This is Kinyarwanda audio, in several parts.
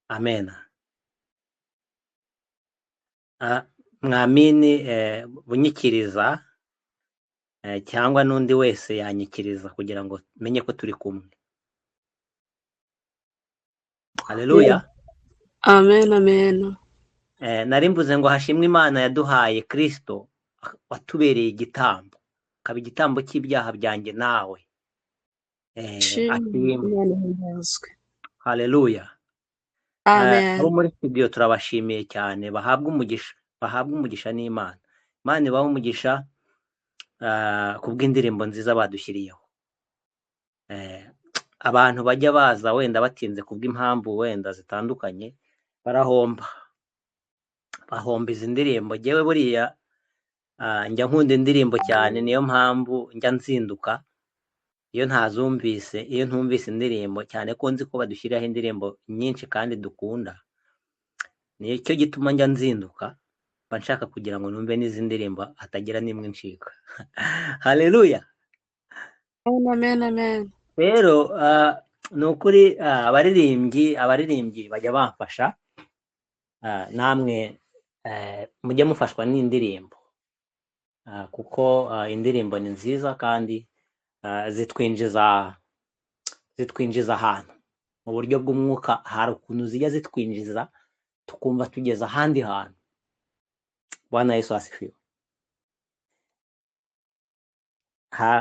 Amena. Mwamini, bunyikiriza, cyangwa n'undi wese yanyikiriza kugira ngo menye ko turi kumwe. Haleluya. Amen, amen. Nari mvuze ngo hashimwe Imana yaduhaye Kristo watubereye igitambo, akaba igitambo cy'ibyaha byanjye nawe. Shimwe Ashimwe. Imana ihimbazwe. Haleluya. Amen. Abo muri studio turabashimiye cyane, bahabwe umugisha, bahabwe umugisha n'Imana. Imana ibahe umugisha kubw'indirimbo nziza badushyiriyeho. Abantu bajya baza wenda batinze kubw'impamvu wenda zitandukanye, barahomba, bahomba izi ndirimbo. Jyewe buriya njya nkunda indirimbo cyane, niyo mpamvu njya nzinduka iyo ntazumvise, iyo ntumvise indirimbo cyane ko nzi ko badushyiriraho indirimbo nyinshi kandi dukunda, nicyo gituma njya nzinduka, mba nshaka kugira ngo numve n'izi ndirimbo hatagira n'imwe ncika. Haleluya. Amen, amen. Rero ni ukuri, abaririmbyi bajya bamfasha, namwe mujye mufashwa n'indirimbo, kuko indirimbo ni nziza kandi zitwinjiza ahantu mu buryo bw'umwuka. Hari ukuntu zijya zitwinjiza tukumva tugeze ahandi hantu. Bwana Yesu asifiwe.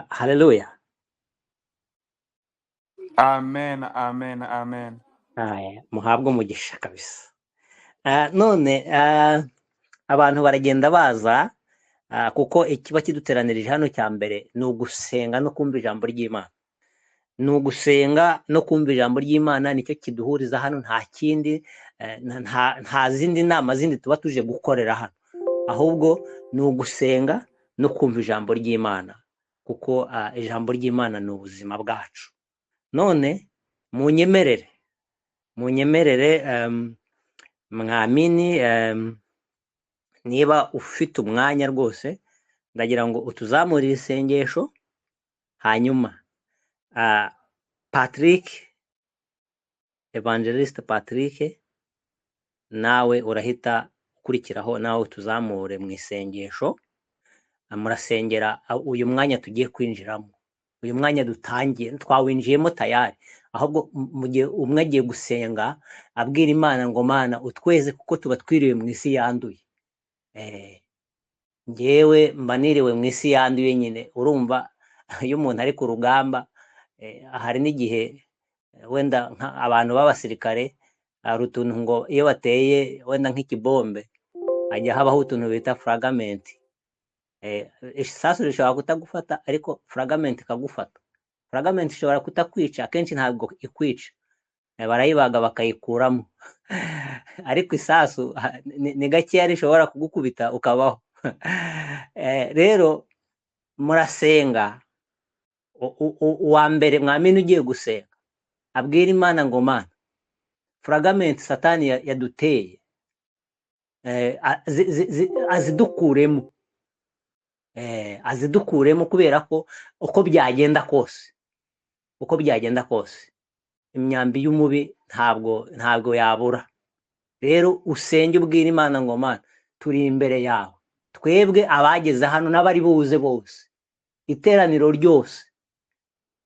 Haleluya. Amen, amen, amen. Aya, muhabwe umugisha kabisa. None abantu baragenda baza, kuko ikiba kiduteranirije hano cya mbere ni ugusenga no kumva ijambo ry'Imana. Ni ugusenga no kumva ijambo ry'Imana, nicyo kiduhuriza hano, nta kindi, nta zindi nama zindi tuba tuje gukorera hano, ahubwo ni ugusenga no kumva ijambo ry'Imana, kuko ijambo ry'Imana ni ubuzima bwacu. None munyemerere, munyemerere, mwamini, niba ufite umwanya rwose ndagira ngo utuzamurire isengesho, hanyuma Patrick, Evangeliste Patrick, nawe urahita ukurikiraho, nawe utuzamure mu isengesho. Murasengera uyu mwanya tugiye kwinjiramo, uyu mwanya dutangiye, twawinjiyemo tayari, ahubwo mu gihe umwe agiye gusenga abwira Imana ngo Mana utweze, kuko tuba twiriwe mu isi yanduye. Njyewe mba niriwe mu isi yanduye nyine, urumva iyo umuntu ari ku rugamba, hari n'igihe wenda abantu b'abasirikare hari utuntu ngo iyo bateye wenda nk'ikibombe hajya habaho utuntu bita fragment. Isasu rishobora kutagufata ariko fragment ikagufata. Fragment ishobora kutakwica, akenshi ntabwo ikwica, barayibaga bakayikuramo, ariko isasu ni gakeya rishobora kugukubita ukabaho. Rero murasenga, uwa mbere mwamini ugiye gusenga abwira Imana ngo Mana, fragment Satani yaduteye, azidukuremo, azidukuremo, kubera ko uko byagenda kose, uko byagenda kose imyambi y'umubi ntabwo yabura. Rero usenge ubwira Imana ngo Mana turi imbere yawe, twebwe abageze hano n'abari buze bose, iteraniro ryose,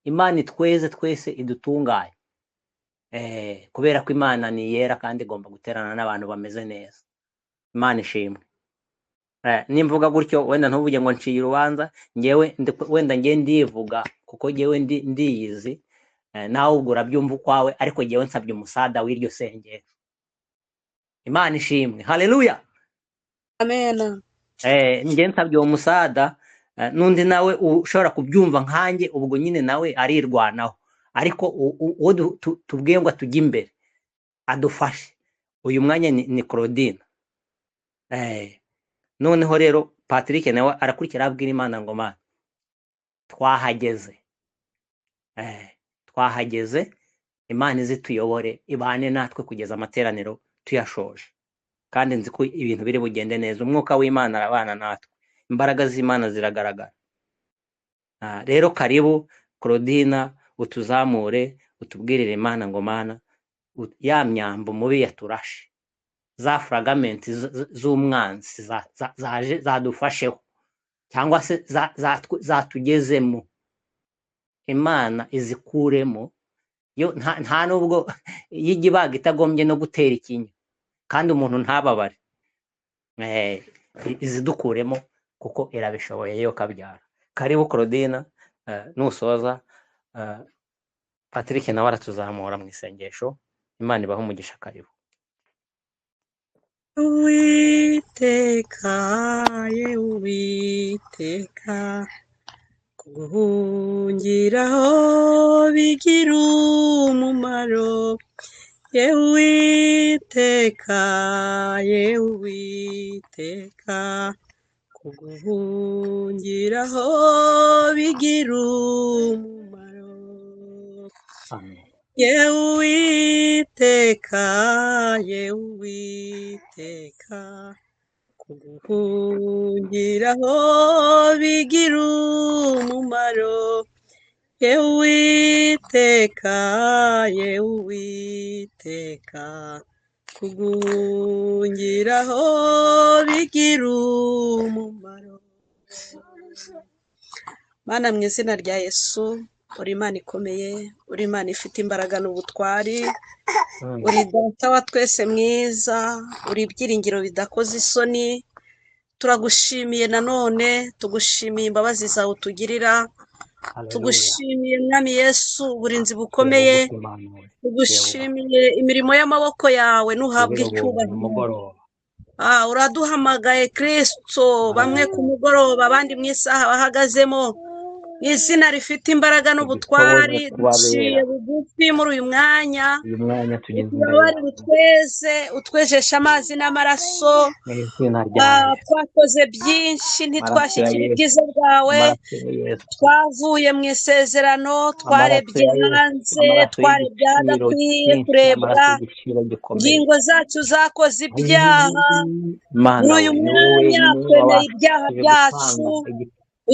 Imana itweze twese idutunganye, kubera ko Imana ni yera kandi igomba guterana n'abantu bameze neza. Imana ishimwe. Nimvuga gutyo wenda ntuvuge ngo nciye urubanza, njyewe wenda njye ndivuga kuko njyewe ndiyizi, nawe ubwo urabyumva ukwawe, ariko njyewe nsabye umusada w'iryo sengesho. Imana ishimwe. Haleluya. Amen. Njye nsabye uwo musada, n'undi nawe ushobora kubyumva nkanjye, ubwo nyine nawe arirwanaho, ariko uwo tubwiye ngo atujye imbere adufashe uyu mwanya ni Claudine. Noneho rero Patrick nawe arakurikira abwira Imana ngo Mana twahageze, twahageze, Imana izituyobore ibane natwe kugeza amateraniro tuyashoje, kandi nzi ko ibintu biri bugende neza. Umwuka w'Imana arabana natwe, imbaraga z'Imana ziragaragara. Rero karibu Claudine, utuzamure utubwirire Imana ngo Mana Ya myambo mubi yaturashe, za fragment z'umwanzi zaje zadufasheho cyangwa se zatugezemo, Imana izikuremo. Yo nta nubwo iyo ijya ibaga itagombye no gutera ikinya kandi umuntu ntababare. Izidukuremo kuko irabishoboye yo kabyara. Karibu Claudine, nusoza Patrick nawe aratuzamura mu isengesho. Imana ibahe umugisha. Karibu. Uwiteka, ye Uwiteka, kuguhungiraho bigira umumaro. Ye Uwiteka, ye Uwiteka, kuguhungiraho bigira umumaro. Amen. Ye Uwiteka, ye Uwiteka, kuguhungiraho bigira umumaro. Ye Uwiteka, ye Uwiteka, kuguhungiraho bigira umumaro. Mana, mu izina rya Yesu, uri Imana ikomeye, uri Imana ifite imbaraga n'ubutwari, uri Data wa twese mwiza, uri ibyiringiro bidakoze isoni. Turagushimiye nanone, tugushimiye imbabazi zawe utugirira, Haleluya. tugushimiye Mwami Yesu uburinzi Tuye bukomeye, bugufi Imana we, tuye bugufi, tugushimiye imirimo y'amaboko yawe, ntuhabwe tugire ubuntu icyubahiro. nimugoroba. Uraduhamagaye Kristo, bamwe ku mugoroba, abandi mu isaha bahagazemo. Mu izina rifite imbaraga Udushoboze n'ubutwari, duciye kubabera bugufi muri uyu mwanya. Uyu mwanya tugeze imbere Utubabarire, yawe utweze, utwejeshe amazi n'amaraso. mu izina rya Yesu. Twakoze byinshi, Amaraso ya ntitwashyikira Yesu, ubwiza bwawe. amaraso ya Yesu, Twavuye mu isezerano, amaraso twarebye ya Yesu, hanze, amaraso twarebye y'igiciro ahadakwiye cyinshi, kurebwa. amaraso y'igiciro gikomeye. Ingingo zacu zakoze ibyaha. Mana Muri uyu we, ni wowe mwanya wenyine twemeye ibyaha wabashije byacu, gutanga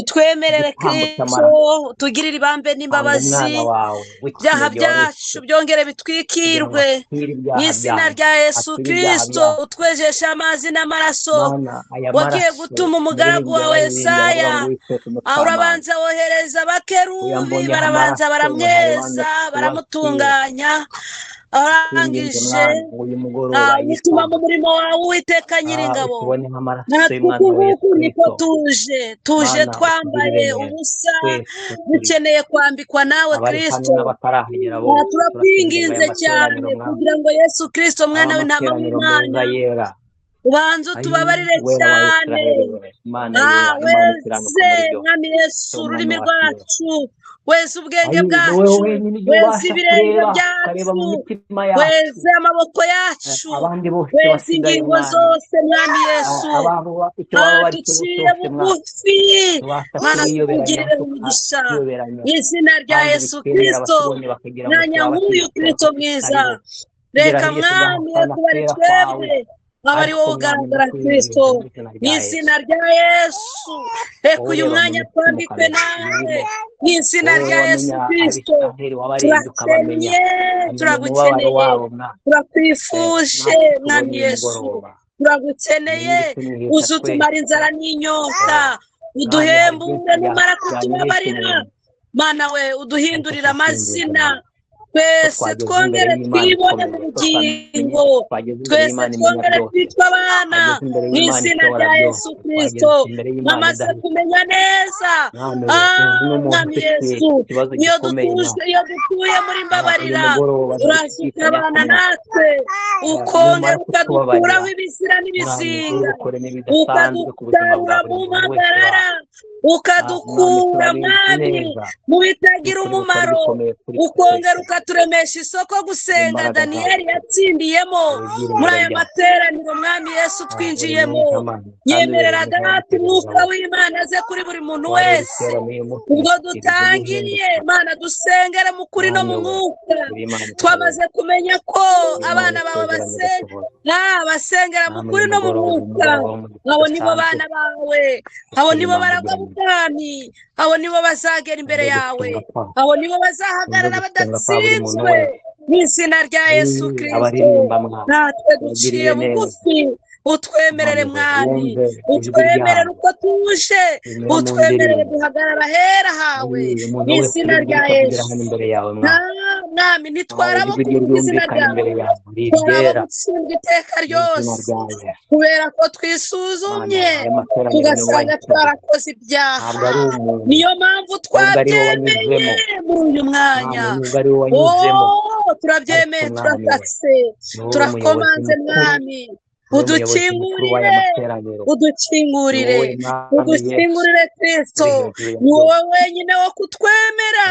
utwemerere igitambo Kristo, cy'amaraso. utugirire ibambe Tanga n'imbabazi, umwana wawe ibyaha w'ikinege wari byacu ufite byongere kugira ngo bitwikirwe atwire mu ibyaha izina byacu, rya Yesu atwire ibyaha Kristo, byacu. utwejeshe amazi n'amaraso. Mana, aya Wagiye maraso gutuma umugaragu umuririmbyi wawe yararirimbye aravuga Yesaya, ngo Uwiteka umucamanza, urabanza wohereza abakerubi, uyambonyeho barabanza amaraso ngo baramweza, ntawe wanjye baramutunganya, twinginze arangije Mwami ngo uyu mugoroba utuma yisaha mu murimo wawe Uwiteka Nyiringabo. utuboneho amaraso Natwe y'umwana uku wa Yesu nguku niko Kristo. tuje, tuje Mana, utugirire twambaye neza ubusa, twese turi dukeneye kwambikwa nawe abari hano Kristo. n'abatarahagera bose, turakwinginze Turakwinginze aya cyane materaniro Mwami, kugira ngo Yesu Kristo aba mwana w'intama amateraniro meza w'Imana yera. ubanze Ayi, utubabarire wera wa cyane. Isiraheli we, Imana yera, Imana ikiranuka Weze muri byose, Mwami Yesu umwami ururimi wa Siyoni. rwacu, weze ubwenge Ayi, ni wowe bwacu, wenyine ujya weze ubasha ibirenge kureba, ukareba mu byacu, mitima yacu. weze amaboko yacu, Abandi bose weze basigaye ingingo Mwami, zose Mwami Yesu. ababo icyo baba bari cyo Duciye cyose Mwami, bugufi tubasha Mana, kubiyoberanya, tukugirire umugisha tukayoberanya mu izina rya kandi Yesu bitwemerera Kristo, abatubonye bakagira ngo mwanya nk'uyu turabakirisitu Kristo ariko mwiza. tutari bo. Tugera Reka hirya Mwami tugahakana kuba ari kwera kwawe, twebwe, aba ari ariko wowe Mwami ugaragara ndakwinginze Kristo mu izina mu rya izina Yesu, rya Yesu. Reka wowe uyu ureba mu mwanya mitima twambikwe ukamenya nawe ibirimo, mu izina wowe rya Yesu wamenya Kristo. Abisiraheli wabarebye ukabamenya, Turakennye, ukamenya umubabaro turagukeneye, wabo Mwami. turakwifuje Natwe Mwami tubonye uyu Yesu, mugoroba, turagukeneye. umenye ibituruhira Uze utumara twese. inzara n'inyota, Mwami, hari uduhembure byinshi numara byanyuhishe kutubabarira. umuntu, Mana we, ariko uduhindurire turakwinginze amazina, Mwami, ko twese twageze imbere twongere y'Imana twibone mu ikomeye, ko twamenye bugingo, twageze imbere twese y'Imana imenya twongere byose, twitwe abana twageze imbere mu y'Imana izina ishobora rya byose, Yesu twageze Kristo. imbere y'Imana Mwamaze idahisha. kumenya neza, Mwami we, uzi n'umuntu Mwami ufite Yesu, ikibazo iyo gikomeye dutuje, Mwami. iyo dutuye muri Uyu mbabarira, mugoroba uraza dushidikanya ukabana kumenya, natwe, ukongera numara ukadukuraho kutubabarira ibizira Mwami, uri n'ibizinga, bukore n'ibidasanzwe ku buzima bwa ukadutarura buri mu muntu wese mpagarara, wacu. Mwami, ukadukura turabizi Mwami neza mu bitagira yuko uri bukore umumaro, ibikomeye kuri twe ukongera twese ukaturemesha isoko gusenga imbaraga Daniyeli zacu, yatsindiyemo muri ibyiringiro aya byacu. materaniro Mwami Yesu Uri twinjiyemo. mwiza Mana, kandi Nyemerera ubereye Data neza umwuka wawe. w'Imana aze kuri buri muntu Wari wese. iteraniye umunsi Ubwo ibyo dutangiriye guhinduka. Mana, dusengere mu kuri no Mwami mu we, mwuka. uri Imana ishoboye, Twamaze kumenya ko uri Imana abana bawe isezerano igasohora. basengera mu Mwami, kuri uyu no mu mugoroba, mwuka. umugoroba w'umugisha Abo nibo udasanzwe, bana bawe, abo uri nibo Imana baragwa igira neza. ubwami, abo nibo bazagera imbere Wumve yawe, gusenga kwacu, abo nibo wumve bazahagarara gusenga kwa buri muntu badatsinzwe. wese. Mu izina rya Yesu Kristo, Abaririmba mwami, natwe duciye ubagirire neza. bugufi, utwemerere Mwami, mwami, wumve ijwi utwemerere ryabo uko tuje, rinyura mu utwemerere ndirimbo. duhagarara ahera hawe, Umuntu mu wese izina uri rya bwite kugira Yesu. hano imbere yawe Nta mwami, mwami, ntitwarabo ijwi rye kuvuga izina ryumvikana imbere ryawe, yawe, twarabo riryera gutsindwa iteka mu izina ryose, rya Yesu. kubera ko Mana, twisuzumye aya materaniro ni wowe tugasanga wayiteguye, twarakoze ibyaha. ntabwo ari umuntu, Niyo mpamvu nubwo ari wowe twabyemeye wanyuzemo muri uyu mwanya. mwami, nubwo ari wowe wanyuzemo, Oh, turabyemeye, ariko mwami we, turatatse, ni wowe muyobozi turakomanze mukuru, mwami, ni wowe muyobozi mukuru w'aya udukingurire, materaniro, ni udukingurire, wowe mwami Yesu udukingurire Kristo, uri hejuru ya ni byose. wowe wenyine wo kutwemera,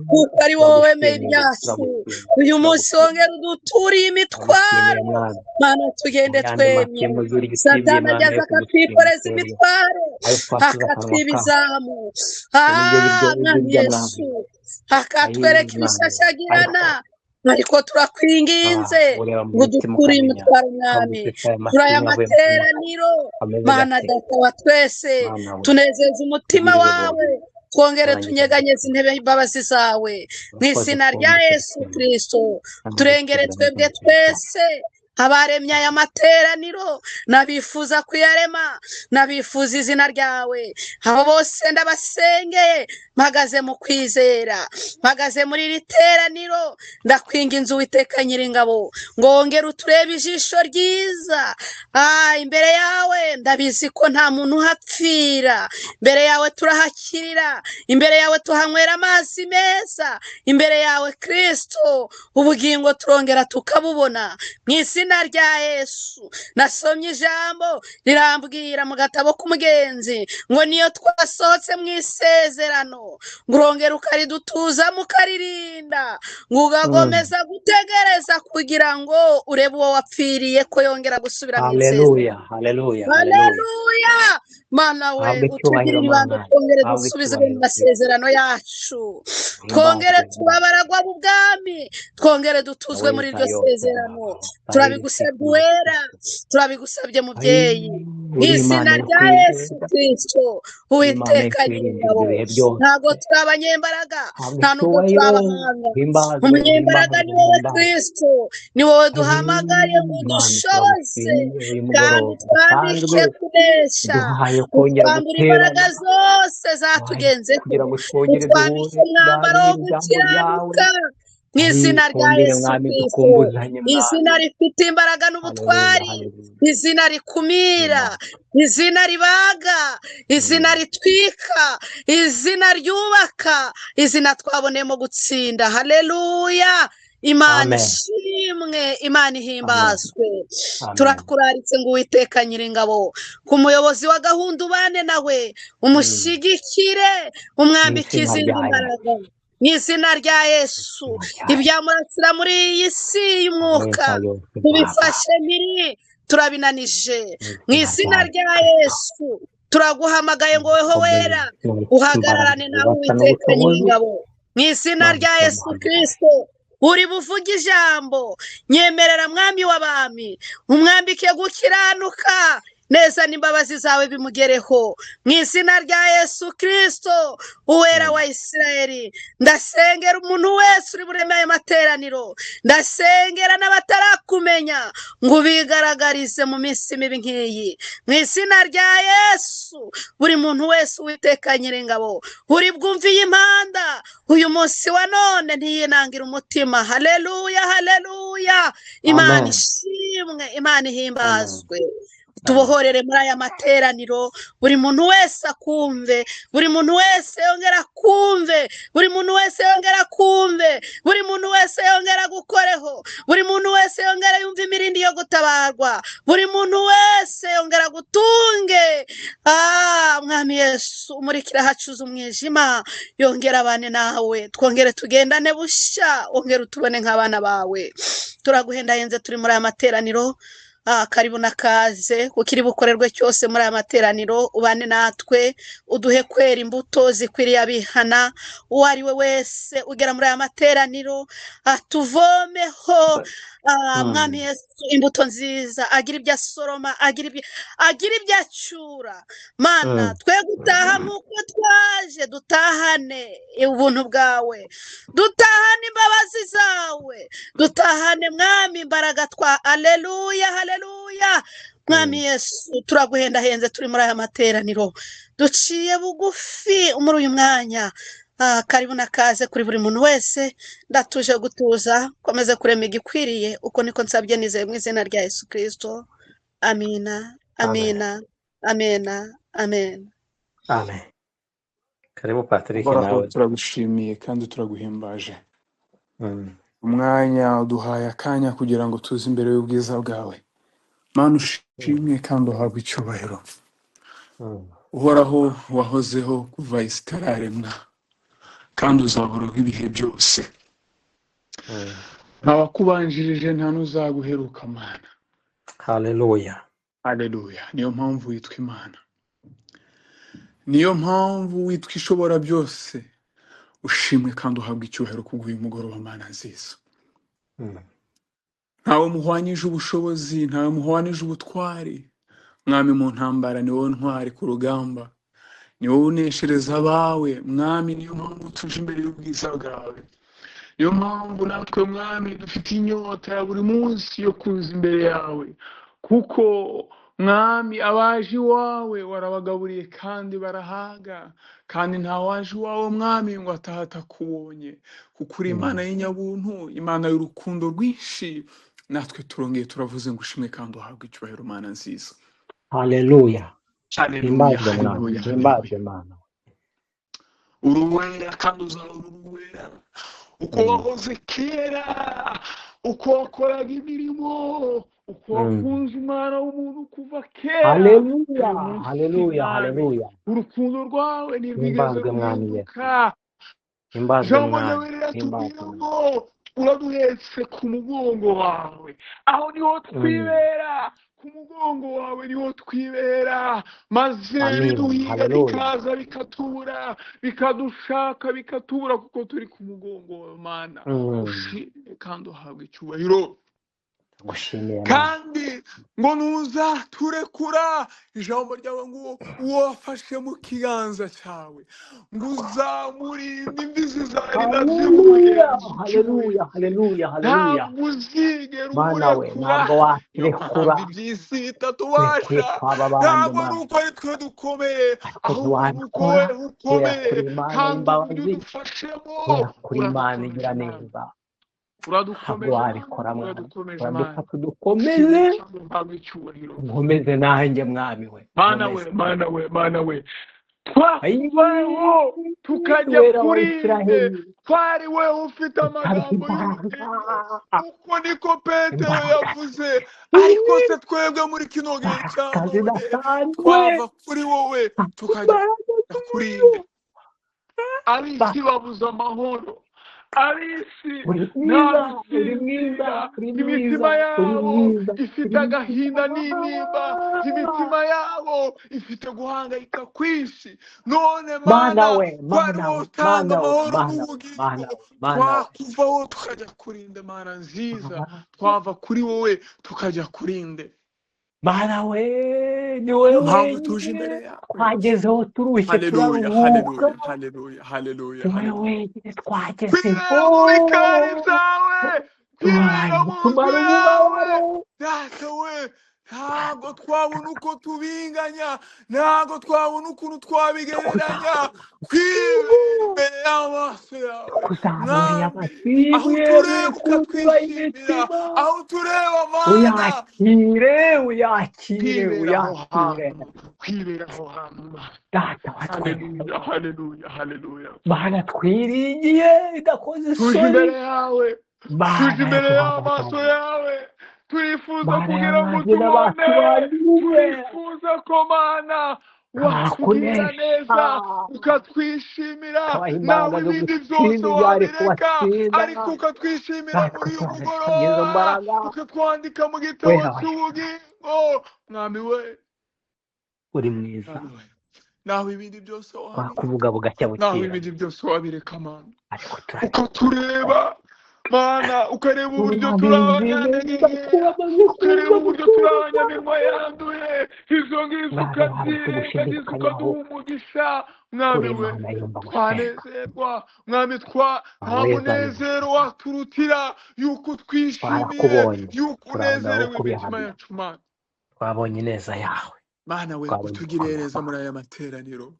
kuko ari wowe wemeye Turagushimiye, ibyacu. turagushimiye, Uyu munsi turagushimiye, wongera uduturiye turagushimiye imitwaro, mwami. Mana, tugende Mu yandi twemye. mashimwe uri gusibye Satani Mana ageze yo kugushima akatwikoreza twebwe, imitwaro, ayo twasize akanwa akatwiba kacu, izamu. ibyo nibyo biryo Ah, mwami urya mwami. Yesu, akatwereka Ayi mwami, ariko ibishashagirana, ariko turakwinginze ureba mu ngo mutima udukure ukamenya imitwaro mwami. ukagusesa aya Turi aya mashimwe avuye mu kanwa materaniro, ameze Mana gate. data wa twese, Mana we, tunezeze umutima tugirire wawe, ubuntu, twongere turangize tunyeganyeze intebe y'imbabazi zawe, mu urakoze izina rya twumvise Yesu dusenga Kristo. kandi Turengere dusubira mu twebwe izina ryawe. twese abaremye aya materaniro, n'abifuza kuyarema, n'abifuza izina ryawe, abo bose ndabasengeye, mpagaze mu kwizera, mpagaze muri iri teraniro, ndakwinginze Uwiteka Nyiringabo ngo wongere uturebe ijisho ryiza. Ah, imbere yawe ndabizi ko nta muntu uhapfira, imbere yawe turahakirira, imbere yawe tuhanywera amazi meza, imbere yawe Kristo ubugingo turongera tukabubona, mu izina rya Yesu. Nasomye ijambo rirambwira mu gatabo k'umugenzi ngo niyo twasohotse mu isezerano, ngo urongera ukaridutuzamo ukaririnda, ngo ugagomeza gutegereza kugira ngo urebe uwo wapfiriye ko yongera gusubira mu isezerano. Haleluya, haleluya, haleluya. Haleluya! Mana we, Habwa icyubahiro utugirire ibanga, Mana, twongere habwa dusubize mu icyubahiro Kristo, masezerano yacu, twongere himbazwe tuba abaragwa b'ubwami, twongere dutuzwe muri aweza iryo yose sezerano. Baba, Turabigusabye Uwera, turabigusabye Mubyeyi, mu uri izina Imana yo rya Yesu kwizerwa, Kristo, uri Imana yo Uwiteka kwirinda Nyiringabo. ibihe byose. Ntabwo turi abanyembaraga, Habwa nta nubwo turi icyubahiro, abahanga. himbazwe, Umunyembaraga himbazwe, ni wowe himbazwe. Kristo, ni wowe duhamagaye ngo Imana udushoboze, turagushimiye uyu kandi mugoroba utwambike udasanzwe, kunesha, uduhaye kongera utwambure imbaraga guterana, zose uduhaye zatugenzeho, kugira ngo twongere utwambike duhure, umwambaro wo tuganire ijambo ryawe, gukiranuka, mu izina rya twongere Yesu mwami Kristo, dukumbuzanye mwami. izina rifite imbaraga Haleluya, n'ubutwari, haleluya. izina rikumira, izina ribaga, izina ritwika, izina ryubaka, izina twaboneyemo gutsinda. Haleluya! Imana Amen. ishimwe, Imana Amen. ihimbazwe. Amen. Turakuraritse ngo Uwiteka Nyiringabo, ku muyobozi wa gahunda ubane nawe, umushyigikire, Mu umwambike izina izindi rya Yesu. mbaraga, mu izina rya Yesu. Mu izina rya Yesu. Ibyamurasira muri iyi si y'umwuka Aweza yose Baba, tubifashe mpiri, turabinanije, mu mu izina izina rya rya Yesu Kristo. Yesu. Turaguhamagaye ngo weho Ukomeye, wera Imana ifite imbaraga, uhagararane nawe ububasha Uwiteka n'ubushobozi, Nyiringabo, mu izina Imana rya Yesu turaguhamagaye. Kristo. Uri buvuge ijambo, nyemerera mwami w'abami, umwambike gukiranuka neza n'imbabazi zawe bimugereho, mu izina rya Yesu Kristo, Uwera wa Isirayeli. Ndasengera umuntu wese uri bureme ayo materaniro, ndasengera n'abatarakumenya ngo ubigaragarize mu minsi mibi nk'iyi, mu izina rya Yesu. Buri muntu wese Uwiteka Nyiringabo uri bwumve iyi mpanda uyu munsi wa none ntiyinangire umutima. Haleluya, haleluya! Imana Amen. ishimwe, Imana Amen. ihimbazwe. Amen. Tubohorere muri aya materaniro, buri muntu wese akumve, buri muntu wese yongera akumve, buri muntu wese yongera akumve, buri muntu wese yongera gukoreho, buri muntu wese yongera yumve imirindi yo gutabarwa, buri muntu wese yongera gutunge. Ah, Mwami Yesu, umurikira ahacuze umwijima, yongera abane nawe, twongere tugendane bushya, wongere utubone nk'abana bawe. Turaguhendahenze turi muri aya materaniro. Ah, karibu na kaze, kuko iri bukorerwe cyose muri aya materaniro, ubane natwe, uduhe kwera imbuto zikwiriye abihana. Uwo ari we wese ugera muri aya materaniro atuvomeho. Mwami Mm. Yesu, imbuto nziza, agira ibyo asoroma, agira ibyo acyura. Mana, Mm. twe gutaha nk'uko twaje, dutahane ubuntu bwawe, dutahane imbabazi zawe, dutahane mwami imbaraga twa aleluya, haleluya. Mwami Mm. Yesu, turaguhendahenze turi muri aya materaniro, duciye bugufi muri uyu mwanya. Karibu na kaze kuri buri muntu wese, ndatuje gutuza, komeze kurema igikwiriye, uko niko nsabye nizeye mu izina rya Yesu Kristo. Amina, Amen. amina, amena, amen. Amen. Karibu Patrick Uhoraho, nawe. turagushimiye kandi turaguhimbaje. Mm. Umwanya uduhaye akanya kugira ngo tuze imbere y'ubwiza bwawe. Mana, ushimwe kandi uhabwe icyubahiro. Mm. Uhoraho, wahozeho kuva isi itararemwa, kandi uzahoraho ibihe byose. Mm. Nta wakubanjirije, nta n'uzaguheruka, Mana. Haleluya. Haleluya. Niyo mpamvu witwa Imana, niyo mpamvu witwa Ishobora byose. Ushimwe kandi uhabwe icyubahiro kubw'uyu mugoroba, Mana nziza. Mm. Ntawe muhwanyije ubushobozi, ntawe muhwanyije ubutwari. Mwami, mu ntambara ni wowe ntwari ku rugamba, ni wowe uneshereza abawe. Mwami, niyo mpamvu tuje imbere y'ubwiza bwawe. Niyo mpamvu natwe, Mwami, dufite inyota ya buri munsi yo kuza imbere yawe, kuko Mwami, abaje iwawe warabagaburiye kandi barahaga, kandi nta waje iwawe, Mwami, ngo atahe atakubonye, kuko uri Imana Mm. y'inyabuntu, Imana y'urukundo rwinshi. Natwe turongeye turavuze ngo ushimwe kandi uhabwe icyubahiro, Mana nziza. Haleluya. Haleluya, Himbazwe Mwami, haleluya, haleluya. himbazwe Mana. Uri uwera kandi uzahora uri uwera. Uko Mm. wahoze kera, uko wakoraga imirimo, uko Mm. wakunze umwana w'umuntu kuva kera, Haleluya, uyu munsi haleluya, Mwami, haleluya. urukundo rwawe ntirwigeze Himbazwe Mwami Yesu. ruhinduka. Himbazwe Ijambo Mwami, ryawe riratubwira himbazwe Mwami. ngo uraduhetse ku mugongo wawe, aho niho Mm. twibera, ku mugongo wawe niho twibera, maze Amina, biduhiga haleluya. bikaza bikatubura, bikadushaka bikatubura, kuko turi ku mugongo wawe, Mana. Mm. Ushimwe kandi uhabwe icyubahiro. Gushimira Mana. Kandi ngo ntuzaturekura, ijambo ryawe ngo uwo wafashe mu kiganza cyawe ngo uzamurinda imvi zizarinda Haleluya, zimugenza haleluya, ukimuhetse. haleluya, haleluya. Ntabwo uzigera Mana we, umurekura. ntabwo Niyo wakirekura. mpamvu iby'isi Turekuye bitatubasha, twaba abandi ntabwo ari Mana, uko ari twe dukomeye, ariko ahubwo ni uko ntiwabikora. wowe ukomeye, Kubera kuri Imana kandi uburyo y'imbabazi, udufashemo kubera kuri Imana uradukomeje, igira Mana. neza. Ntabwo Uradukomeje, Mana, wabikora Mwami, uradukomeje, Mana. uradufata udukomeze, Ushimwe kandi uhabwe icyubahiro. nkomeze nanjye Mwami we, Mana we, nkomeze. Mana we, Mana we, Ayi, twakuvaho tukajya wera wa kuri nde? Isiraheli, Twari we ufite ukabiha amagambo imbaraga, y'ubugingo, uko niko Petero imbaraga, yavuze. Ariko se twebwe muri kino gihe cya imbaraga none zidasanzwe, twava kuri wowe tukajya imbaraga kuri z'umuriro. nde? Ab'isi babuze amahoro, ab'isi Uri nta mwiza, uri mwiza, gusinzira, uri imitima mwiza, uri yabo mwiza, ifite uri agahinda n'intimba, imitima yabo ifite guhangayika kwinshi. None Mana Mana, we, twari Mana wowe we, utanga Mana we, amahoro Mana we, n'ubugingo, Mana we, Mana we. twakuvaho tukajya kurinde. Mana nziza, twava kuri wowe tukajya kurinde. Mana we, ni wowe Niyo mpamvu tuje wenyine imbere yawe. twagezeho turushye Haleluya, turaruhuka, haleluya, haleluya, haleluya, ni wowe haleluya. wenyine twagezeho, Kwibera mu bikari byawe, kwibera turarangije mu nzu tumara yawe, umubabaro. Data we, ntabwo twabona uko tubinganya, ntabwo twabona ukuntu twabigereranya. Kwibera imbere y'amaso yawe, Tukuzamuriye Mwami, aho amashimwe utureba kuzura ukatwishimira, imitima, aho utureba Mana, uyakire, uyakire, kwibera aho uyakire. hantu, kwibera aho hantu, Mana. Data wa twese, Haleluya, haleluya, haleluya. Mana twiringiye idakoze Tuje isoni, imbere yawe, tuje Mana imbere y'amaso yaduhamagaye, yawe, turifuza Mana kugira ngo y'abanjye utubone, n'abatubandiwe, turifuza ko Mana watugirira kakunesha, neza ukatwishimira, kabaha nawe imbaraga zo ibindi byose gutsinda ibyari wabireka, kubatsinda, ariko ukatwishimira natwe muri uyu turabisabye izo mugoroba, mbaraga, ukatwandika mu gitabo wera wa Isiraheli, cy'ubugingo. Mwami we, uri mwiza, Mwami we, naho ibindi byose wabireka, twakuvuga bugacya naho bukira, ibindi byose wabireka, Mana, ariko turabikora ukatureba Mana, ukareba uburyo turi urabizi abanyantege neza nke, ko wamaze ukareba kumva uburyo turi gutura abanyaminwa yanduye, izo ngizo Mwami wawe ukabyirengagiza tugushidikanyaho, ukaduha umugisha. Mwami uri we, Imana yumva gusenga. twanezerwa Mwami, nta Weza munezero waturutira yuko utwishimiye, twarakubonye, yuko turabona aho unezerewe imitima kubihamya, yacu. Mana, twabonye ineza yawe, Mana we, twabonye utugirire gukomera neza kwawe, muri aya materaniro,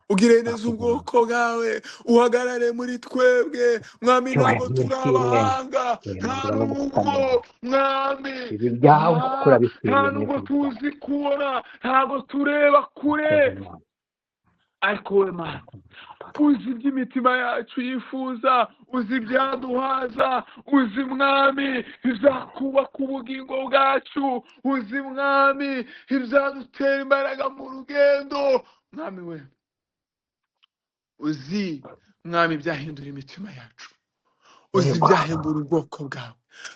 ugirire neza twakubonye. ubwoko bwawe, uhagarare muri twebwe Mwami. Ntabwo Icyubahiro turi n'ishimwe, abahanga, nta uburenganzira no n'ubwo gupfukamira Mwami, ibi byawe kuko nta urabikwiriye nta mu n'ubwo izina ryawe. tuzi kubona, ntabwo tureba kure, Urakoze Mwami, ariko we Mana urakoze Data. uzi iby'imitima yacu yifuza, uzi ibyaduhaza, uzi Mwami ibizakubaka ubugingo bwacu, uzi Mwami ibizadutera imbaraga mu rugendo. Mwami we, uzi Mwami ibyahindura imitima yacu, uzi Yego. ibyahembura ubwoko bwawe.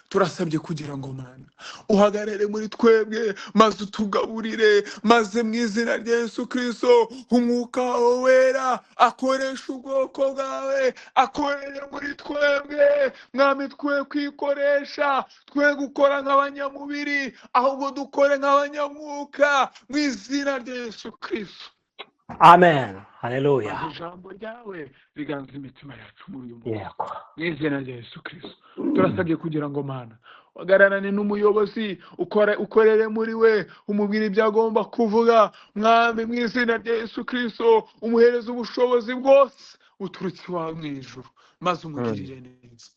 Turasabye kugira ngo Mana uhagarare muri twebwe, maze utugaburire, maze mu izina rya Yesu Kristo umwuka wawe wera akoresha ubwoko bwawe, akorere muri twebwe Mwami. Twe kwikoresha, twe gukora nk'abanyamubiri, ahubwo dukore nk'abanyamwuka mu izina rya Yesu Kristo. Amen. Haleluya. Maze ijambo ryawe riganza imitima yacu muri uyu munsi Yego. mu izina rya Yesu Kristo. Turasabye kugira ngo Mana uhagararane n'umuyobozi, ukorere muri we, umubwire ibyo agomba kuvuga Mwami, mu izina rya Yesu Kristo. Umuhereze ubushobozi bwose buturutse iwawe mu ijuru, maze umugirire neza.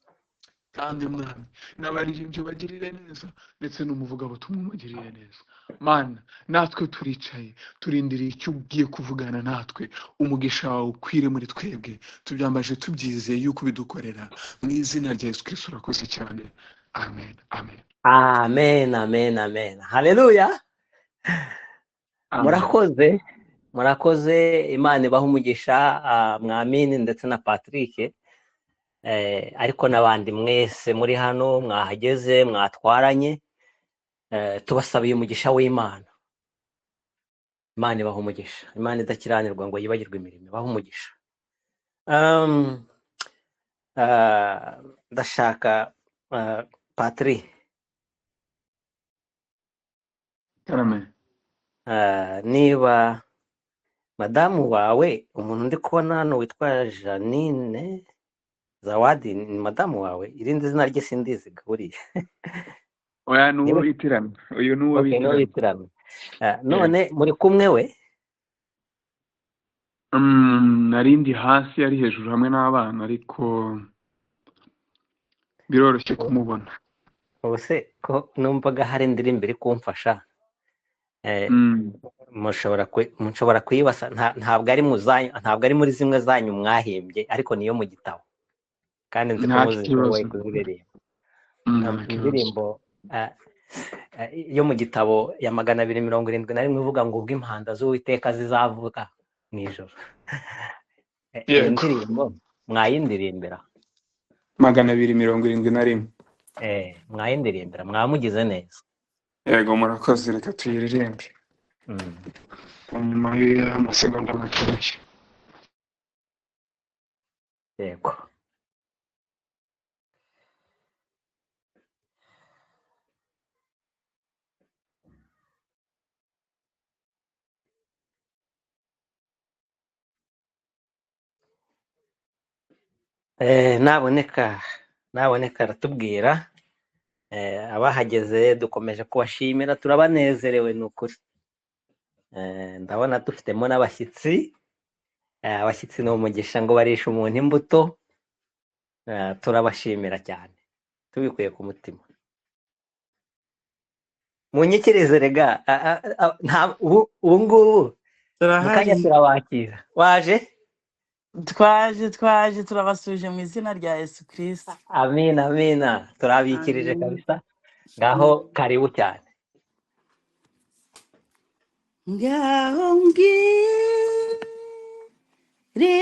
Kandi Mwami, n'abaririmbyi bagirire neza, ndetse n'umuvugabutumwa umugirire neza. Mana, natwe turicaye turindiriye icyo ugiye kuvugana natwe, umugisha wawe ukwire muri twebwe. Tubyambaje tubyizeye yuko ubidukorera mu izina rya Yesu Kristo. Urakoze cyane. Amen, amen, Amen, amen, amen. Haleluya. amen. Murakoze, murakoze. Imana ibahe umugisha, Mwamini ndetse na Patrick, ariko n'abandi mwese muri hano mwahageze mwatwaranye, tubasabiye umugisha w'Imana. Imana ibahe umugisha. Imana idakiranirwa ngo yibagirwe imirimo, ibahe umugisha. Um, Ndashaka Patri, Karame. niba madamu wawe, umuntu ndi kubona hano witwa Janine Zawadi, ni madamu wawe? Irindi zina rye sindizi buriya. Oya, ni uwo Niba bitiranwa, uyu ni uwo okay, niwe bitiranwa. bitiranwa. Yego. None muri kumwe we? Nari ndi hasi, ari hejuru hamwe n'abana, ariko biroroshye kumubona. Ubu se ko numvaga hari indirimbo iri kumfasha, Mm. mushobora kuyibasa. Ntabwo ari mu zanyu, ntabwo ari muri zimwe zanyu mwahimbye, ariko niyo mu gitabo, kandi nzi ko Nta muzishoboye kibazo. kuziririmba. Nta kibazo. Indirimbo yo mu gitabo ya 271 ivuga ngo ubwo impanda z'Uwiteka zizavuga mu ijoro. Iyo Yego. ndirimbo mwayindirimbira? 271. Mwayindirimbira, mwamugize neza. Yego, murakoze, reka tuyiririmbe nyuma y'amasegonda makeya. Yego. Naboneka aratubwira. Abahageze dukomeje kubashimira, turabanezerewe ni ukuri. Ndabona dufitemo n'abashyitsi. Abashyitsi ni umugisha ngo barishe umuntu imbuto. Turabashimira cyane tubikuye ku mutima. Munyikirize rega, ubu ngubu mu kanya Turahari. turabakira. Waje? Twaje turabasuje mu izina rya Yesu Kristo. Amina, amina, turabikirije Amen. kabisa. Ngaho karibu cyane. Ngaho mbwira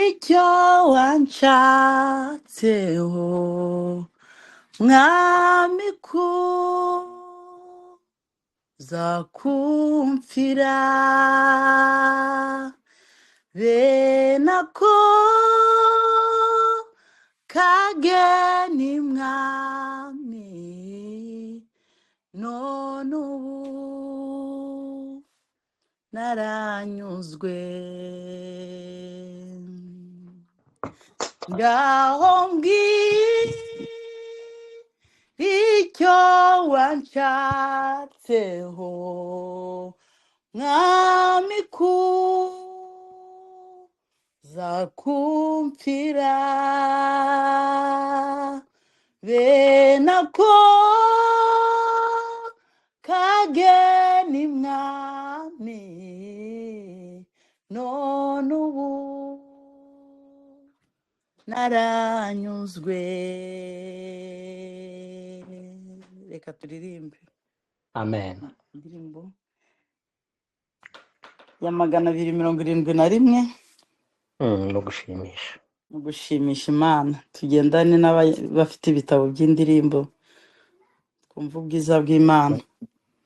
icyo wanshatseho, Mwami, kuza kumfira, bene ako kageni mwami, none ubu naranyuzwe. Ngaho mbwira icyo wanshatseho, mwami, kuza kumfira, bene ako kageni mwami, none ubu naranyuzwe. Reka turirimbe Amen. indirimbo ya 271. No gushimisha. Mu gushimisha Imana, tugendane n'abafite ibitabo by'indirimbo, twumve ubwiza bw'Imana.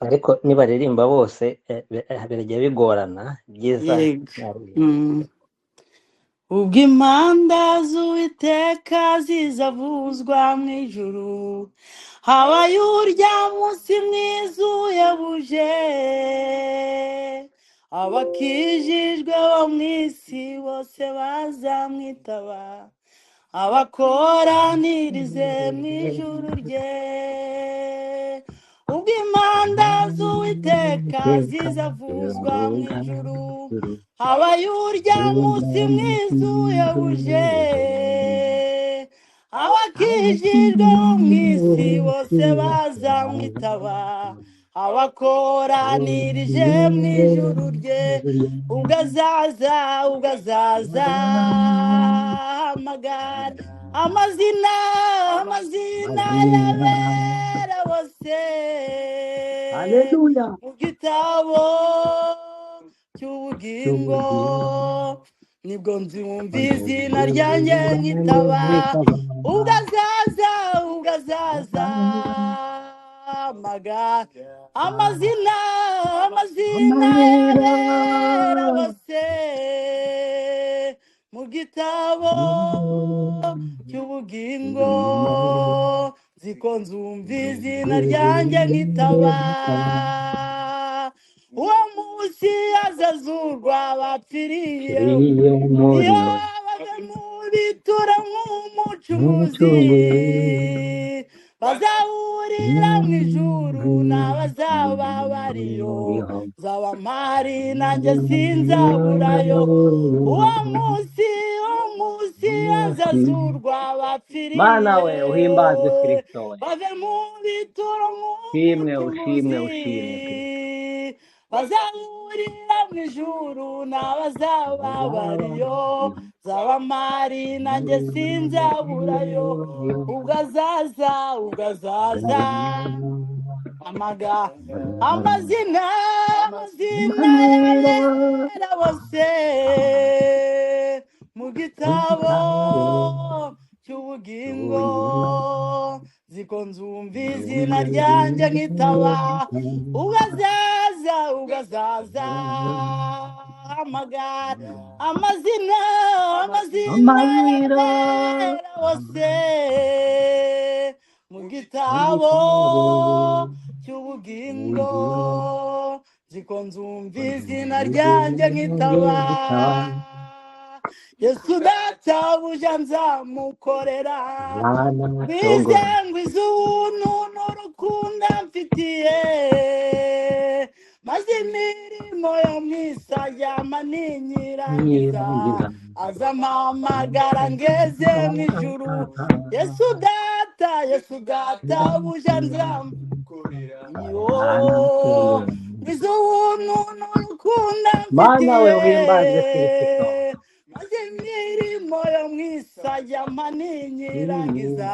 Ariko nibaririmba bose birajya bigorana byiza. Yego. Naririmba. Ubwo impanda z'Uwiteka zizavuzwa mu ijuru, habaye urya munsi mwiza uhebuje, abakijijwe bo mu isi bose bazamwitaba, abakoranirize mu ijuru rye. Ubwo impanda z'Uwiteka zizavuzwa mu ijuru, habaye urya munsi mwiza uhebuje, abakijijwe bo mu isi bose bazamwitaba, abakoranirije mu ijuru rye. Ubwo azaza, ubwo azaza hamagara amazina, amazina y'abera bose Haleluya. mu gitabo cy'ubugingo, nibwo nzumva izina ryanjye nkitaba. Ubwo azaza, ubwo azaza hamagara amazina, amazina y'abera bose mu gitabo cy'ubugingo, nziko nzumva izina ryanjye nkitaba. Uwo munsi azazurwa bapfiriye, iyo bave mu bitura nk'umucunguzi, bazahurira mu ijuru n'abazaba bariyo, nzaba mpari nanjye sinzaburayo. Uwo munsi, uwo munsi azazurwa Mana we, uhimbazwe bapfiriye, Kristo we. bave mu bituro Ushimwe, ushimwe, nk'umucunguzi, ushimwe Kristo. bazahurira mu ijuru n'abazaba bariyo, nzaba mpari nanjye sinzaburayo. Ubwo azaza, ubwo azaza amaga amazina, amazina y'abera bose mu gitabo cy'ubugingo, nziko nzumva izina ryanjye nkitaba. Ubwo azaza, ubwo azaza hamagara amazina, amazina y'abera bose mu gitabo cy'ubugingo, nziko nzumva izina ryanjye nkitaba. Yesu databuja nzamukorera, bizengwiza ubuntu n'urukundo amfitiye, maze imirimo yo mu isi ajyama ninyirangiza, azampamagara ngeze mu ijuru. Yesu data, Yesu databuja nzamukorera, yo ngwiza ubuntu n'urukundo Mana we, amfitiye, uhimbazwe Kristo. maze imirimo yo mu isi ajyama ninyirangiza,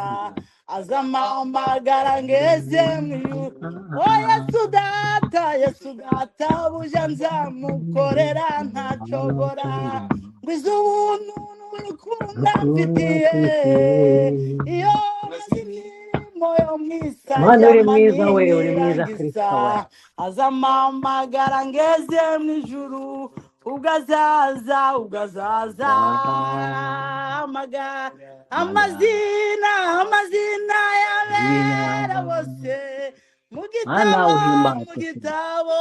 azampamagara ngeze mu ijuru. O Yesu data, Yesu data buja nzamukorera ntacogora, ngwiza ubuntu n'urukundo amfitiye, iyo maze imirimo yo mu isi Mana uri ajyama mwiza we, uri mwiza ninyirangiza, Kristo we. azampamagara ngeze mu ijuru. Ubwo azaza, ubwo azaza azahamagara amazina, amazina y'abera bose mu Mana gitabo, mu uhimbazwe gitabo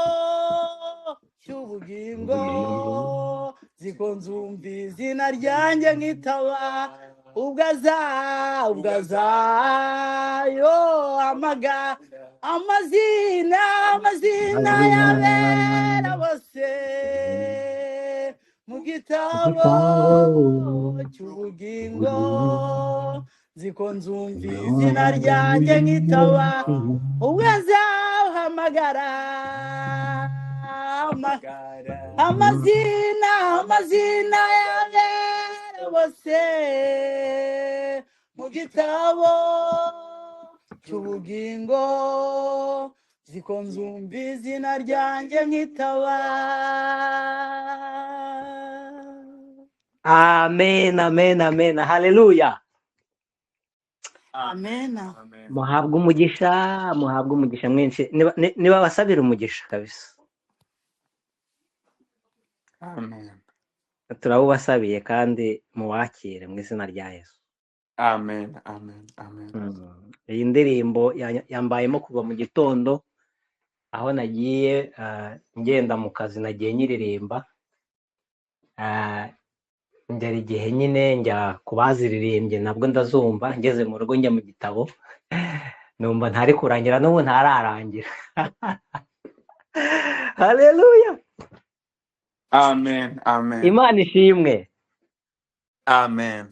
cy'ubugingo. ubugingo. Ziko nzumva izina ryanjye nkitaba, ubwo azayo amaga amazina, amazina y'abera bose mu gitabo cy'ubugingo. Ziko nzumva izina ryanjye nkitaba, ubwo azahamagara amazina, amazina y'abera bose mu gitabo cy'ubugingo. Ziko nzumva izina ryanjye nkitaba. Amen, amen, amen. Haleluya. Amen. Muhabwe umugisha, muhabwe umugisha mwinshi. Niba basabira umugisha kabisa. Amen. Turawubasabiye kandi muwakire mu izina rya Yesu. Amen. Amen. Amen. Iyi ndirimbo yambayemo kuva mu gitondo aho nagiye ngenda mu kazi, nagiye nyiririmba. Ngera igihe nyine njya ku baziririmbye nabwo ndazumva, ngeze mu rugo njya mu gitabo numva ntari kurangira, n'ubu ntararangira. Haleluya. Amen. Amen. Imana ishimwe. Amen.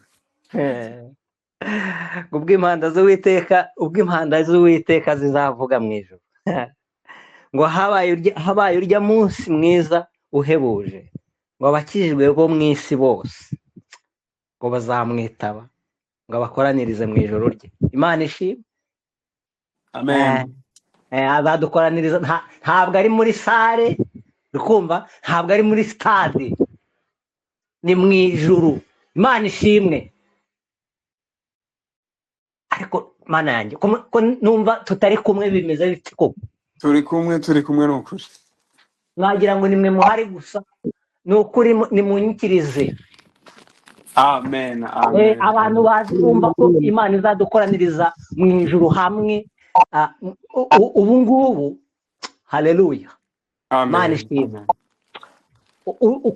Ubwo z'Uwiteka, ubwo impanda z'Uwiteka zizavuga mu ijuru. Ngo habaye urya munsi mwiza uhebuje, ngo abakijijwe bo mu isi bose ngo bazamwitaba, ngo abakoranirize mu ijuru rye. Imana ishimwe. Amen. Azadukoraniriza, ntabwo ari muri sare, ukumva, ntabwo ari muri stade, ni mu ijuru. Imana ishimwe. Ariko Mana yanjye, ko numva tutari kumwe bimeze bite koko? Turi kumwe, turi kumwe ni ukuri. Mwagira ngo nimwe muhari gusa, ni ukuri nimunyikirize. Amen. Amen. Abantu bazi bumva ko Imana izadukoraniriza mu ijuru hamwe, ubu ngubu. Haleluya. Imana Amen. ishimwe.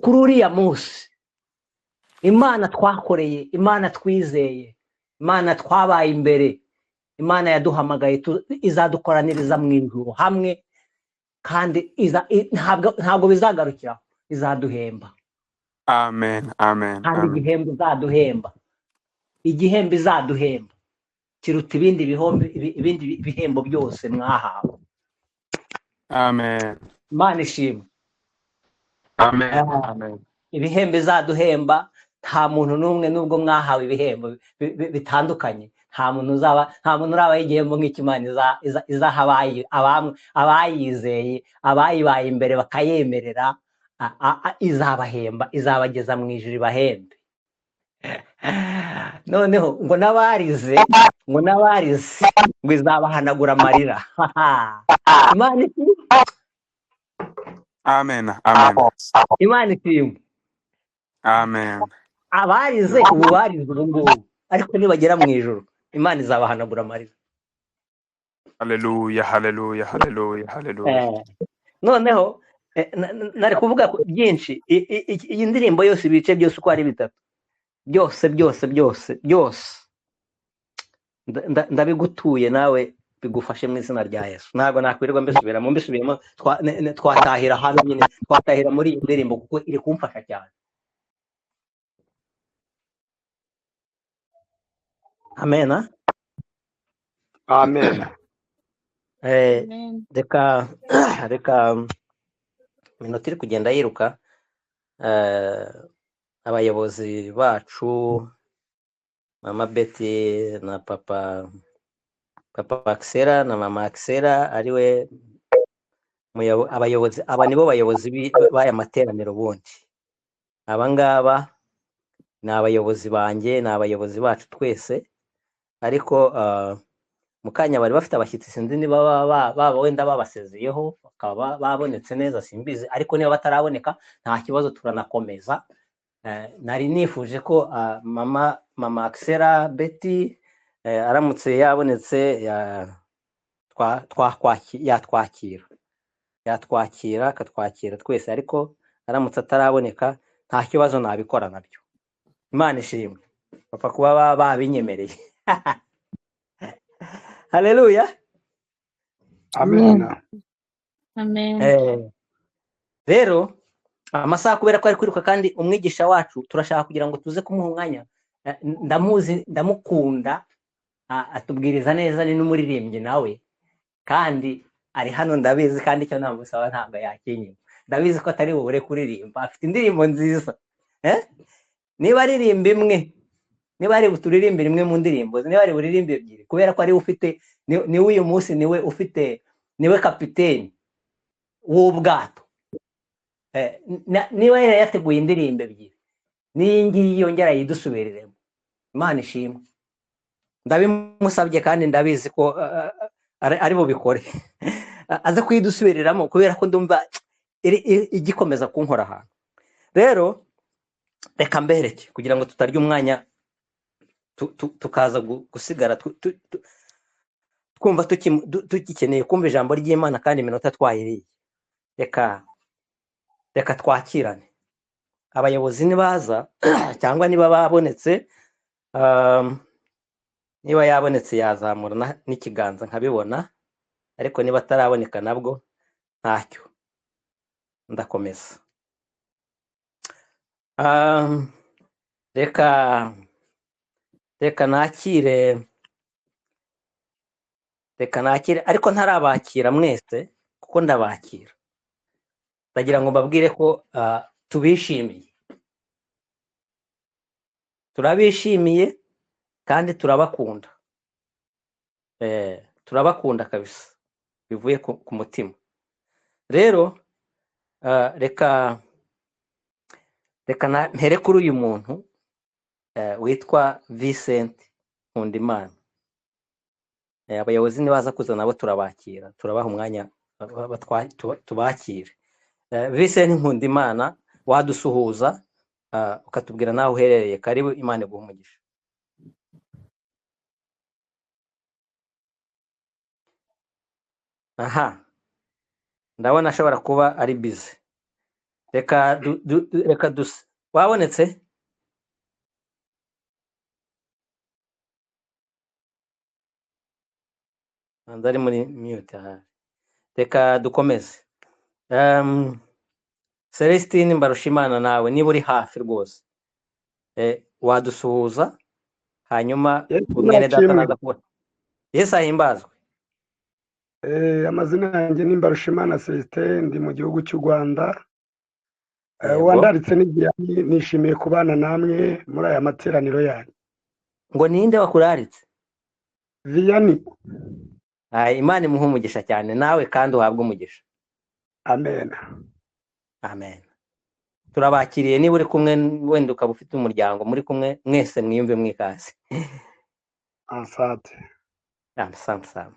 Kuri uriya munsi Imana twakoreye, Imana twizeye, Imana twabaye imbere, Imana yaduhamagaye, izadukoraniriza mu ijuru hamwe, kandi ntabwo bizagarukira, izaduhemba. Amen. Amen. Kandi Amen. igihembo izaduhemba, igihembo izaduhemba kiruta ibindi bihombe, ibindi bihembo byose mwahawe. Amen. Imana ishimwe. Amen. Amen. Ibihembo izaduhemba, nta muntu n'umwe nubwo mwahawe ibihembo bitandukanye, nta muntu uzaba, nta muntu urabaho igihembo nk'icyo Imana izaha abayizeye, abayibaye imbere bakayemerera, izabahemba, izabageza mu ijuru ibahembe. Noneho ngo n'abarize, ngo n'abarize ngo izabahanagura amarira. Imana ishimwe. Amen. Amen. Imana ishimwe. Amen. Abarize ubu barize ubu ngubu, ariko nibagera mu ijuru Imana izabahanagura amarira. Haleluya, haleluya, haleluya, haleluya. Noneho nari kuvuga byinshi. Iyi ndirimbo yose, ibice byose uko ari bitatu, byose byose byose byose ndabigutuye, nawe bigufashe mu izina rya Yesu. Ntabwo nakwirirwa mbisubiramo, mbisubiyemo twatahira hano nyine, twatahira muri iyi ndirimbo kuko iri kumfasha cyane. Amen. Amen. Amen. Reka reka iminota iri kugenda yiruka. Abayobozi bacu Mama Betty na Papa Axela na Mama Axela, ariwe abayobozi, aba nibo bayobozi b'aya materaniro bundi. Aba ngaba ni abayobozi banjye, ni abayobozi bacu twese. Ariko mu kanya bari bafite abashyitsi, sinzi niba baba wenda babasezeyeho bakaba babonetse neza, simbizi. Ariko niba bataraboneka nta kibazo, turanakomeza. Nari nifuje ko Mama mama Axela Betty aramutse yabonetse yatwakira akatwakira twese, ariko aramutse ataraboneka nta kibazo nabikora nabyo. Imana ishimwe, bapfa kuba babinyemereye. Haleluya, amen. Amen. Rero amasaha kubera ko ari kwiruka kandi umwigisha wacu turashaka kugira ngo tuze kumuha umwanya. Ndamuzi, ndamukunda, atubwiriza neza, ni n'umuririmbyi nawe kandi ari hano ndabizi, kandi icyo namusaba ntabwo yakinyima. Ndabizi ko atari bubure kuririmba, afite indirimbo nziza. Niba aririmba imwe, niba ari buturirimbire imwe mu ndirimbo, niba ari buririmbe ebyiri, kubera ko ari ufite niwe uyu munsi niwe ufite, niwe kapiteni w'ubwato. Niba yari yateguye indirimbo ebyiri, n'iyi ngiyi yongera yidusubiriremo. Imana ishimwe, ndabimusabye kandi ndabizi ko ari bubikore, aze kuyidusubiriramo kubera ko ndumva igikomeza kunkora ahantu. Rero reka mbereke kugira ngo tutarya umwanya tukaza gusigara twumva tugikeneye kumva ijambo ry'Imana kandi iminota twayiriye. Reka twakirane. Abayobozi nibaza cyangwa niba babonetse, niba yabonetse yazamura n'ikiganza nkabibona, ariko niba ataraboneka nabwo ntacyo, ndakomeza. Reka nakire, ariko ntarabakira mwese kuko ndabakira. Ndagira ngo mbabwire ko tubishimiye, turabishimiye kandi turabakunda. Turabakunda kabisa bivuye ku mutima. Rero reka mpere kuri uyu muntu witwa Vincent Nkundimana. Abayobozi nibaza kuza nabo turabakira, turabaha umwanya tubakire. Vincent Nkundimana, wadusuhuza ukatubwira naho uherereye. Karibu, Imana iguhe umugisha. Aha ndabona ashobora kuba ari busy. Reka reka duse. Wabonetse? Ari muri mute ahari. Reka dukomeze. Celestine Mbarushimana, nawe niba uri hafi rwose wadusuhuza, hanyuma mwene data naza kubona. Yesu ahimbazwe. Amazina yanjye ni Mbarushimana Celestine, ndi mu gihugu cy'u Rwanda. Wandaritse n'igihe, nishimiye kubana namwe muri aya materaniro yanyu. Ngo ninde wakuraritse? Vianney. Imana imuhe umugisha cyane, nawe kandi uhabwe umugisha. Amen. Amen. Turabakiriye, niba uri kumwe wenda ukaba ufite umuryango muri kumwe, mwese mwiyumve mwikaze. Asante. Asante sana.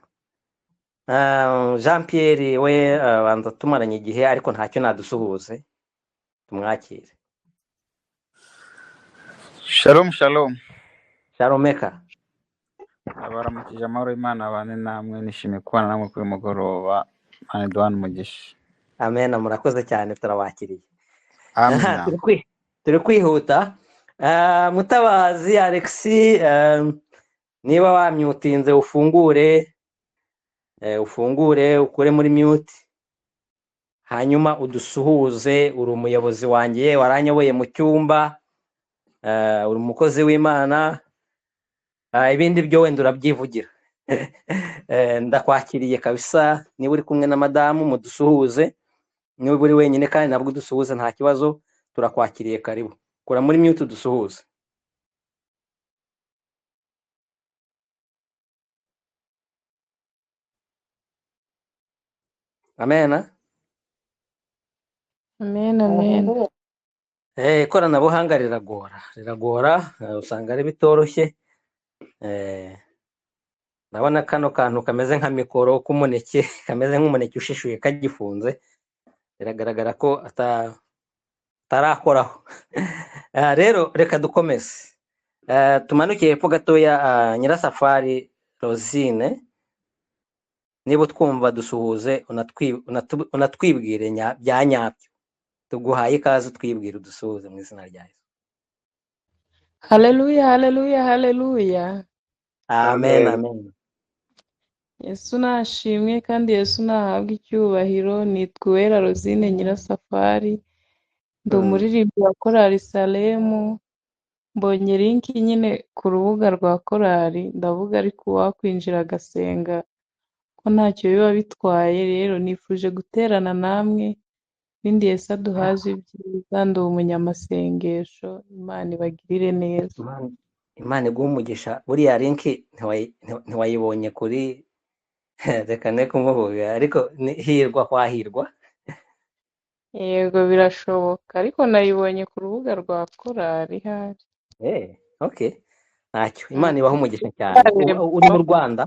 Jean Pierre we banza tumaranye igihe ariko ntacyo nadusuhuze, tumwakire. Shalom shalom. Shalomeka. Abaramukije amahoro y'Imana abane namwe, nishimiye kubana namwe kuri mugoroba. Imana iduhane umugisha. Amen, murakoze cyane, turabakiriye. Amen. Turi kwihuta. Mutabazi Alexis, niba wamyutinze ufungure, ufungure ukure muri mute, hanyuma udusuhuze. Uri umuyobozi wanjye, waranyoboye mu cyumba, uri umukozi w'Imana, ibindi byo wenda urabyivugira. Ndakwakiriye kabisa. Niba uri kumwe na madamu mudusuhuze, niba uri wenyine kandi nabwo udusuhuze nta kibazo, turakwakiriye. Karibu, kura muri mute udusuhuze. Amen. Amen, amen. Ikoranabuhanga riragora, usanga ari bitoroshye. Ndabona kano kantu kameze nka mikoro k'umuneke, kameze nk'umuneke ushishuye kagifunze, biragaragara ko atarakoraho. Rero reka dukomeze. Tumanuke hepfo gatoya, Nyirasafari Rosine, niba utwumva dusuhuze, unatwibwire bya nyabyo. Tuguhaye ikaze, utwibwire, udusuhuze mu izina rya Yesu. Haleluya, haleluya, haleluya. Amen, Amen. amen. Yesu nashimwe kandi Yesu nahabwe icyubahiro. Nitwa Uwera Rosine Nyirasafari, ndi umuririmbyi wa korali Salemu. Mbonye linki nyine ku rubuga rwa korali, ndavuga ariko uwakwinjira agasenga ko ntacyo biba bitwaye. Rero nifuje guterana namwe, ibindi Yesu aduhaze ibyiza. Ndi umunyamasengesho, Imana ibagirire neza. Imana iguhe umugisha. Buriya linki ntiwayibonye kuri reka ne kumuvuga, ariko ni Hirwa kwa Hirwa. Yego birashoboka, ariko nayibonye ku rubuga rwa korali hari. Okay, ntacyo. Imana ibahe umugisha cyane. Korali Uri mu Lebanoni. Rwanda?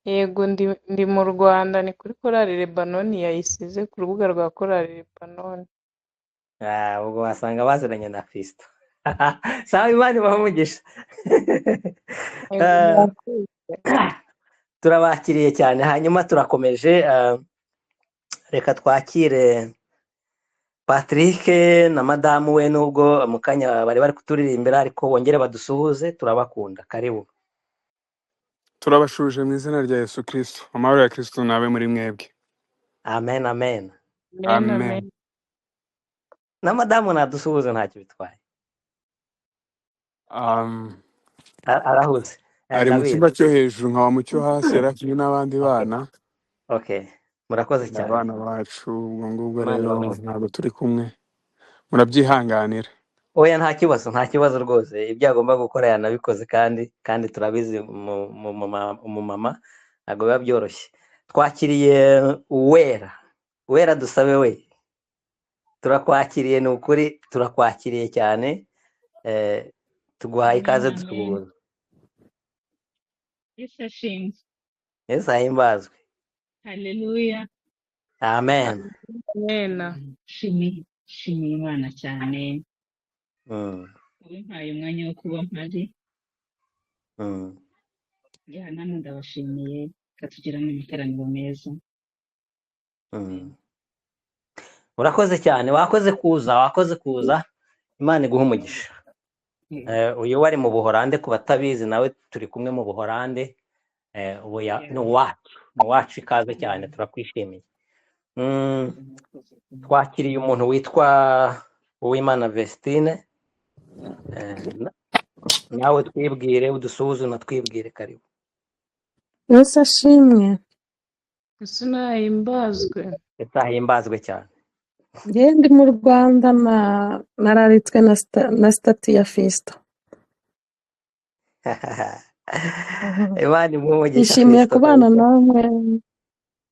Yego, ndi mu Rwanda, ni kuri korali Lebanoni yayisize ku rubuga rwa korali Lebanoni. Ubwo wasanga baziranye na Kristo. Sawa, Imana ibahe umugisha. Yego, murakoze. Turabakiriye cyane. Hanyuma turakomeje, reka twakire Patrick na madamu we, nubwo mu kanya bari bari kuturirimbira, ariko bongere badusuhuze, turabakunda. Karibu. Turabashuje mu izina rya Yesu Kristo. Amahoro ya Kristo nabe muri mwebwe. Amen, amen. Amen, Amen. amen. Na madamu nadusuhuze, ntacyo bitwaye. Arahuze. Ari mu Ndabizi. cyumba cyo hejuru, nkaba mu cyo hasi, yari kumwe n'abandi Okay. bana. Okay. Murakoze Ni cyane. abana bacu, ubwo ngubwo Imana rero ibahe. ntabwo turi kumwe, murabyihanganira. Oya, nta kibazo, nta kibazo rwose. Ibyo agomba gukora yanabikoze, kandi turabizi umumama ntabwo biba byoroshye. Twakiriye Uwera. Uwera dusabe we, turakwakiriye, ni ukuri turakwakiriye cyane. Tuguhaye Amen, ikaze, amen. dusuhuza. Yesu ashimwe. Yesu ahimbazwe. Haleluya. Amen. Amen. Shimiye Imana cyane. Ubimpaye umwanya wo kuba mpari. Ya, namwe ndabashimiye, katugira n'amateraniro meza. Urakoze cyane, wakoze kuza, wakoze kuza. Imana iguhe umugisha. Uyu wari mu Buholande, ku batabizi nawe turi kumwe mu Buholande. Ubu ni uwacu, ni uwacu, ikaze cyane, turakwishimiye. Twakiriye umuntu witwa Uwimana Vestine. Nawe twibwire, udusuhuze, unatwibwire. Karibu. Yesu ashimwe. Yesu nahimbazwe. Yesu ahimbazwe cyane. Njye ndi mu Rwanda, nararitswe na stati ya Fiston. Imana imuhe umugisha. Nishimiye Fiston kubana kabisa. namwe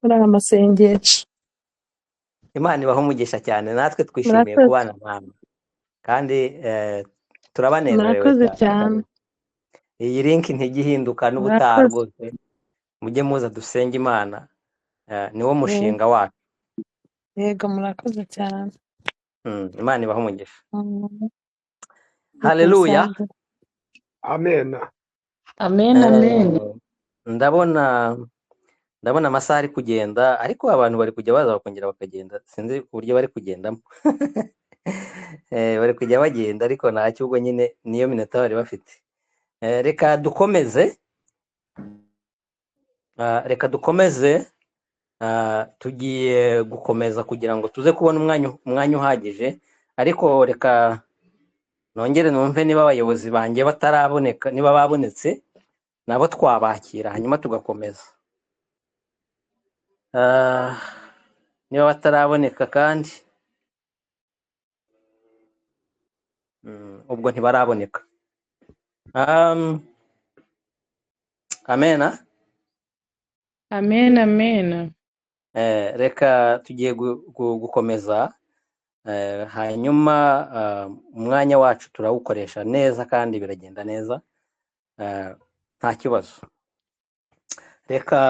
muri aya masengesho. Imana ibahe umugisha cyane, natwe twishimiye Murakoze. kubana namwe kandi turabanezerewe Murakoze cyane. cyane. Iyi linki ntijya ihinduka n'ubutaha Murakoze. rwose, mujye muza dusenge Imana, niwo mushinga wacu. Yego, murakoze cyane. Imana ibahe umugisha. Uko Haleluya. bisanzwe. Amen. Amen, amen. Ndabona amasaha ari kugenda, ariko abantu bari kujya baza bakongera bakagenda, sinzi uburyo bari kugendamo. Bari kujya bagenda, ariko ntacyo, ubwo nyine niyo minota bari bafite. Reka dukomeze. Reka dukomeze. Tugiye gukomeza kugira ngo tuze kubona umwanya uhagije, ariko reka nongere numve niba abayobozi banjye bataraboneka, niba babonetse nabo twabakira hanyuma tugakomeza. Niba bataraboneka kandi ubwo ntibaraboneka. Amena. Amen, amen. Reka tugiye gukomeza, hanyuma umwanya wacu turawukoresha neza kandi biragenda neza, nta kibazo. Reka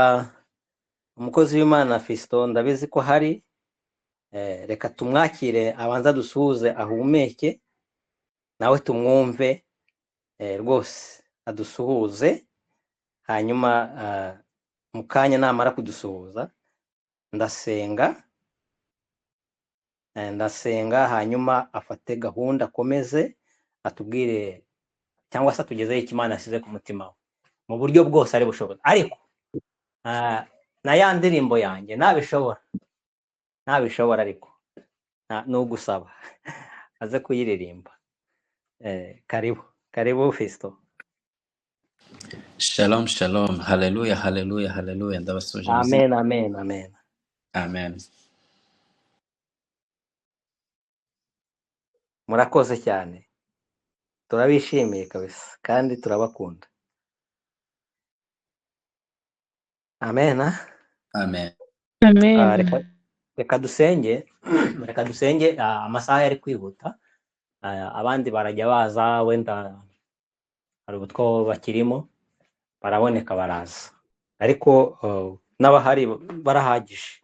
umukozi w'Imana Fiston, ndabizi ko hari, reka tumwakire abanza dusuhuze ahumeke, nawe tumwumve, Rwose adusuhuze, hanyuma mu kanya namara kudusuhuza ndasenga, ndasenga hanyuma afate gahunda akomeze atubwire cyangwa se atugezeho icyo Imana yashyize ku mutima we mu buryo bwose ari bushoboze. Ariko na ya ndirimbo yanjye nabishobora, nabishobora, ariko ni ugusaba aze kuyiririmba. Karibu karibu Fisto. Shalom, shalom. Haleluya, haleluya, haleluya. Ndabasuje mu izina. Amen, amen, amen. Amen. Murakoze cyane, turabishimiye kabisa kandi turabakunda. Amen. Amen. Amen. Reka dusenge, reka dusenge. Amasaha yari kwihuta, abandi barajya baza, wenda hari ubutwo bakirimo baraboneka baraza, ariko n'abahari barahagije.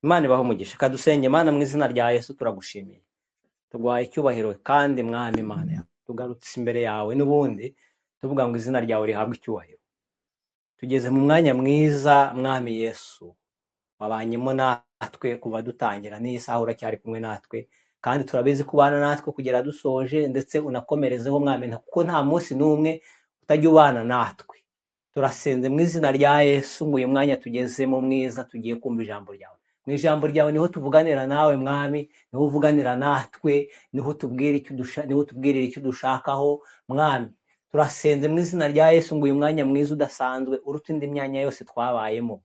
Imana ibahe umugisha. Reka dusenge. Imana, mu izina rya Yesu turagushimiye, tuguhaye icyubahiro kandi Mwami Imana yawe, tugarutse imbere yawe n'ubundi tuvuga ngo izina ryawe rihabwe icyubahiro. Tugeze mu mwanya mwiza Mwami Yesu, wabanyemo natwe kuva dutangira n'iyi saha uracyari kumwe natwe, kandi turabizi ko ubana natwe kugera dusoje, ndetse unakomerezeho Mwami, kuko nta munsi n'umwe utajya ubana natwe. Turasenze mu izina rya Yesu ngo uyu mwanya tugezemo mwiza tugiye kumva ijambo ryawe. Mu ijambo ryawe niho tuvuganira nawe Mwami, niho uvuganira natwe, niho utubwira icyo niho utubwirira icyo udushakaho Mwami. Turasenze mu izina rya Yesu ngo uyu mwanya mwiza udasanzwe uruta indi myanya yose twabayemo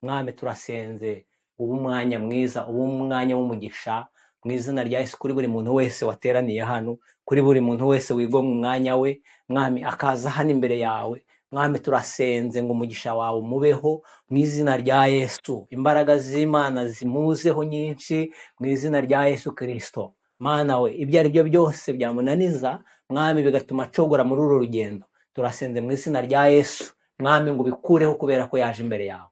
Mwami, turasenze ube umwanya mwiza, ube umwanya w'umugisha mu izina rya Yesu kuri buri muntu wese wateraniye hano, kuri buri muntu wese wigomwa umwanya we Mwami, akaza hano imbere yawe Mwami. Turasenze ngo umugisha wawe umubeho mu izina rya Yesu, imbaraga z'Imana zimuzeho nyinshi mu izina rya Yesu Kristo. Mana we, ibyo ari byo byose byamunaniza Mwami bigatuma acogora muri uru rugendo, turasenze mu izina rya Yesu Mwami ngo ubikureho kubera ko yaje imbere yawe.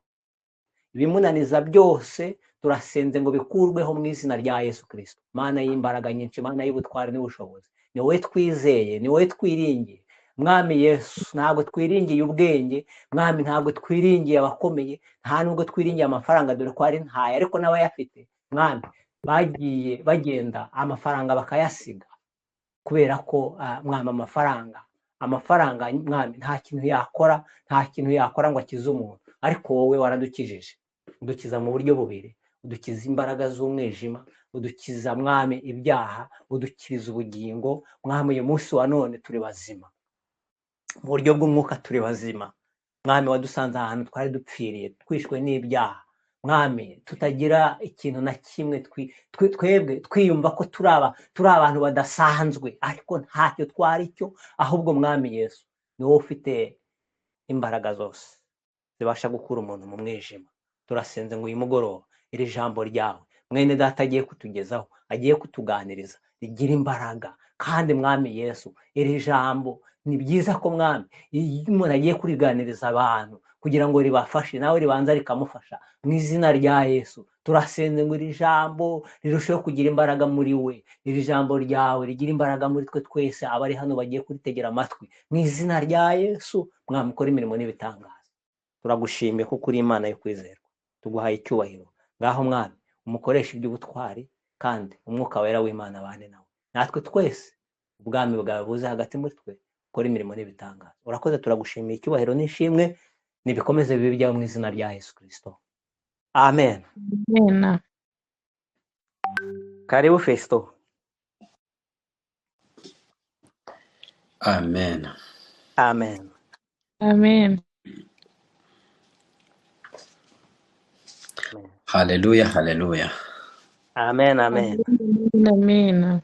Ibimunaniza byose turasenze ngo bikurweho mu izina rya Yesu Kristo. Mana y'imbaraga nyinshi, Mana y'ubutwari n'ubushobozi, ni wowe twizeye, ni wowe twiringiye Mwami Yesu. Ntabwo twiringiye ubwenge Mwami, ntabwo twiringiye abakomeye, nta nubwo twiringiye amafaranga, dore ko ari ntayo, ariko n'abayafite Mwami bagiye bagenda amafaranga bakayasiga, kubera ko Mwami amafaranga Mwami nta kintu yakora, nta kintu yakora ngo akize umuntu, ariko wowe waradukijije, udukiza mu buryo bubiri, udukiza imbaraga z'umwijima, udukiza Mwami ibyaha, udukiriza ubugingo Mwami. Uyu munsi wa none turi bazima mu buryo bw'umwuka, turi bazima Mwami. Wadusanze ahantu twari dupfiriye, twishwe n'ibyaha Mwami, tutagira ikintu na kimwe, twebwe twiyumva ko turi abantu badasanzwe, ariko ntacyo twari cyo, ahubwo Mwami Yesu ni wowe ufite imbaraga zose zibasha gukura umuntu mu mwijima. Turasenze ngo uyu mugoroba iri jambo ryawe mwene data agiye kutugezaho, agiye kutuganiriza, rigira imbaraga. Kandi Mwami Yesu, iri jambo ni byiza ko Mwami iyo umuntu agiye kuriganiriza abantu kugira ngo ribafashe, nawe ribanza rikamufasha mu izina rya Yesu. Turasenze ngo iri jambo rirusheho kugira imbaraga muri we, iri jambo ryawe rigira imbaraga muri twe twese abari hano bagiye kuritegera amatwi mu izina rya Yesu. Mwami ukora imirimo n'ibitangaza, turagushimiye kuko uri Imana yo kwizerwa, tuguhaye icyubahiro. Ngaho Mwami umukoresha iby'ubutwari, kandi umwuka wera w'Imana abane nawe natwe twese, ubwami bwawe buze hagati muri twe, ukora imirimo n'ibitangaza. Urakoze, turagushimiye, icyubahiro n'ishimwe nibikomeze bibe ibyawe mu izina rya Yesu Kristo, amen. Amen. Karibu Festo. Amen. Amen. Amen. Amen. Haleluya, haleluya. Amen, amen. Amen.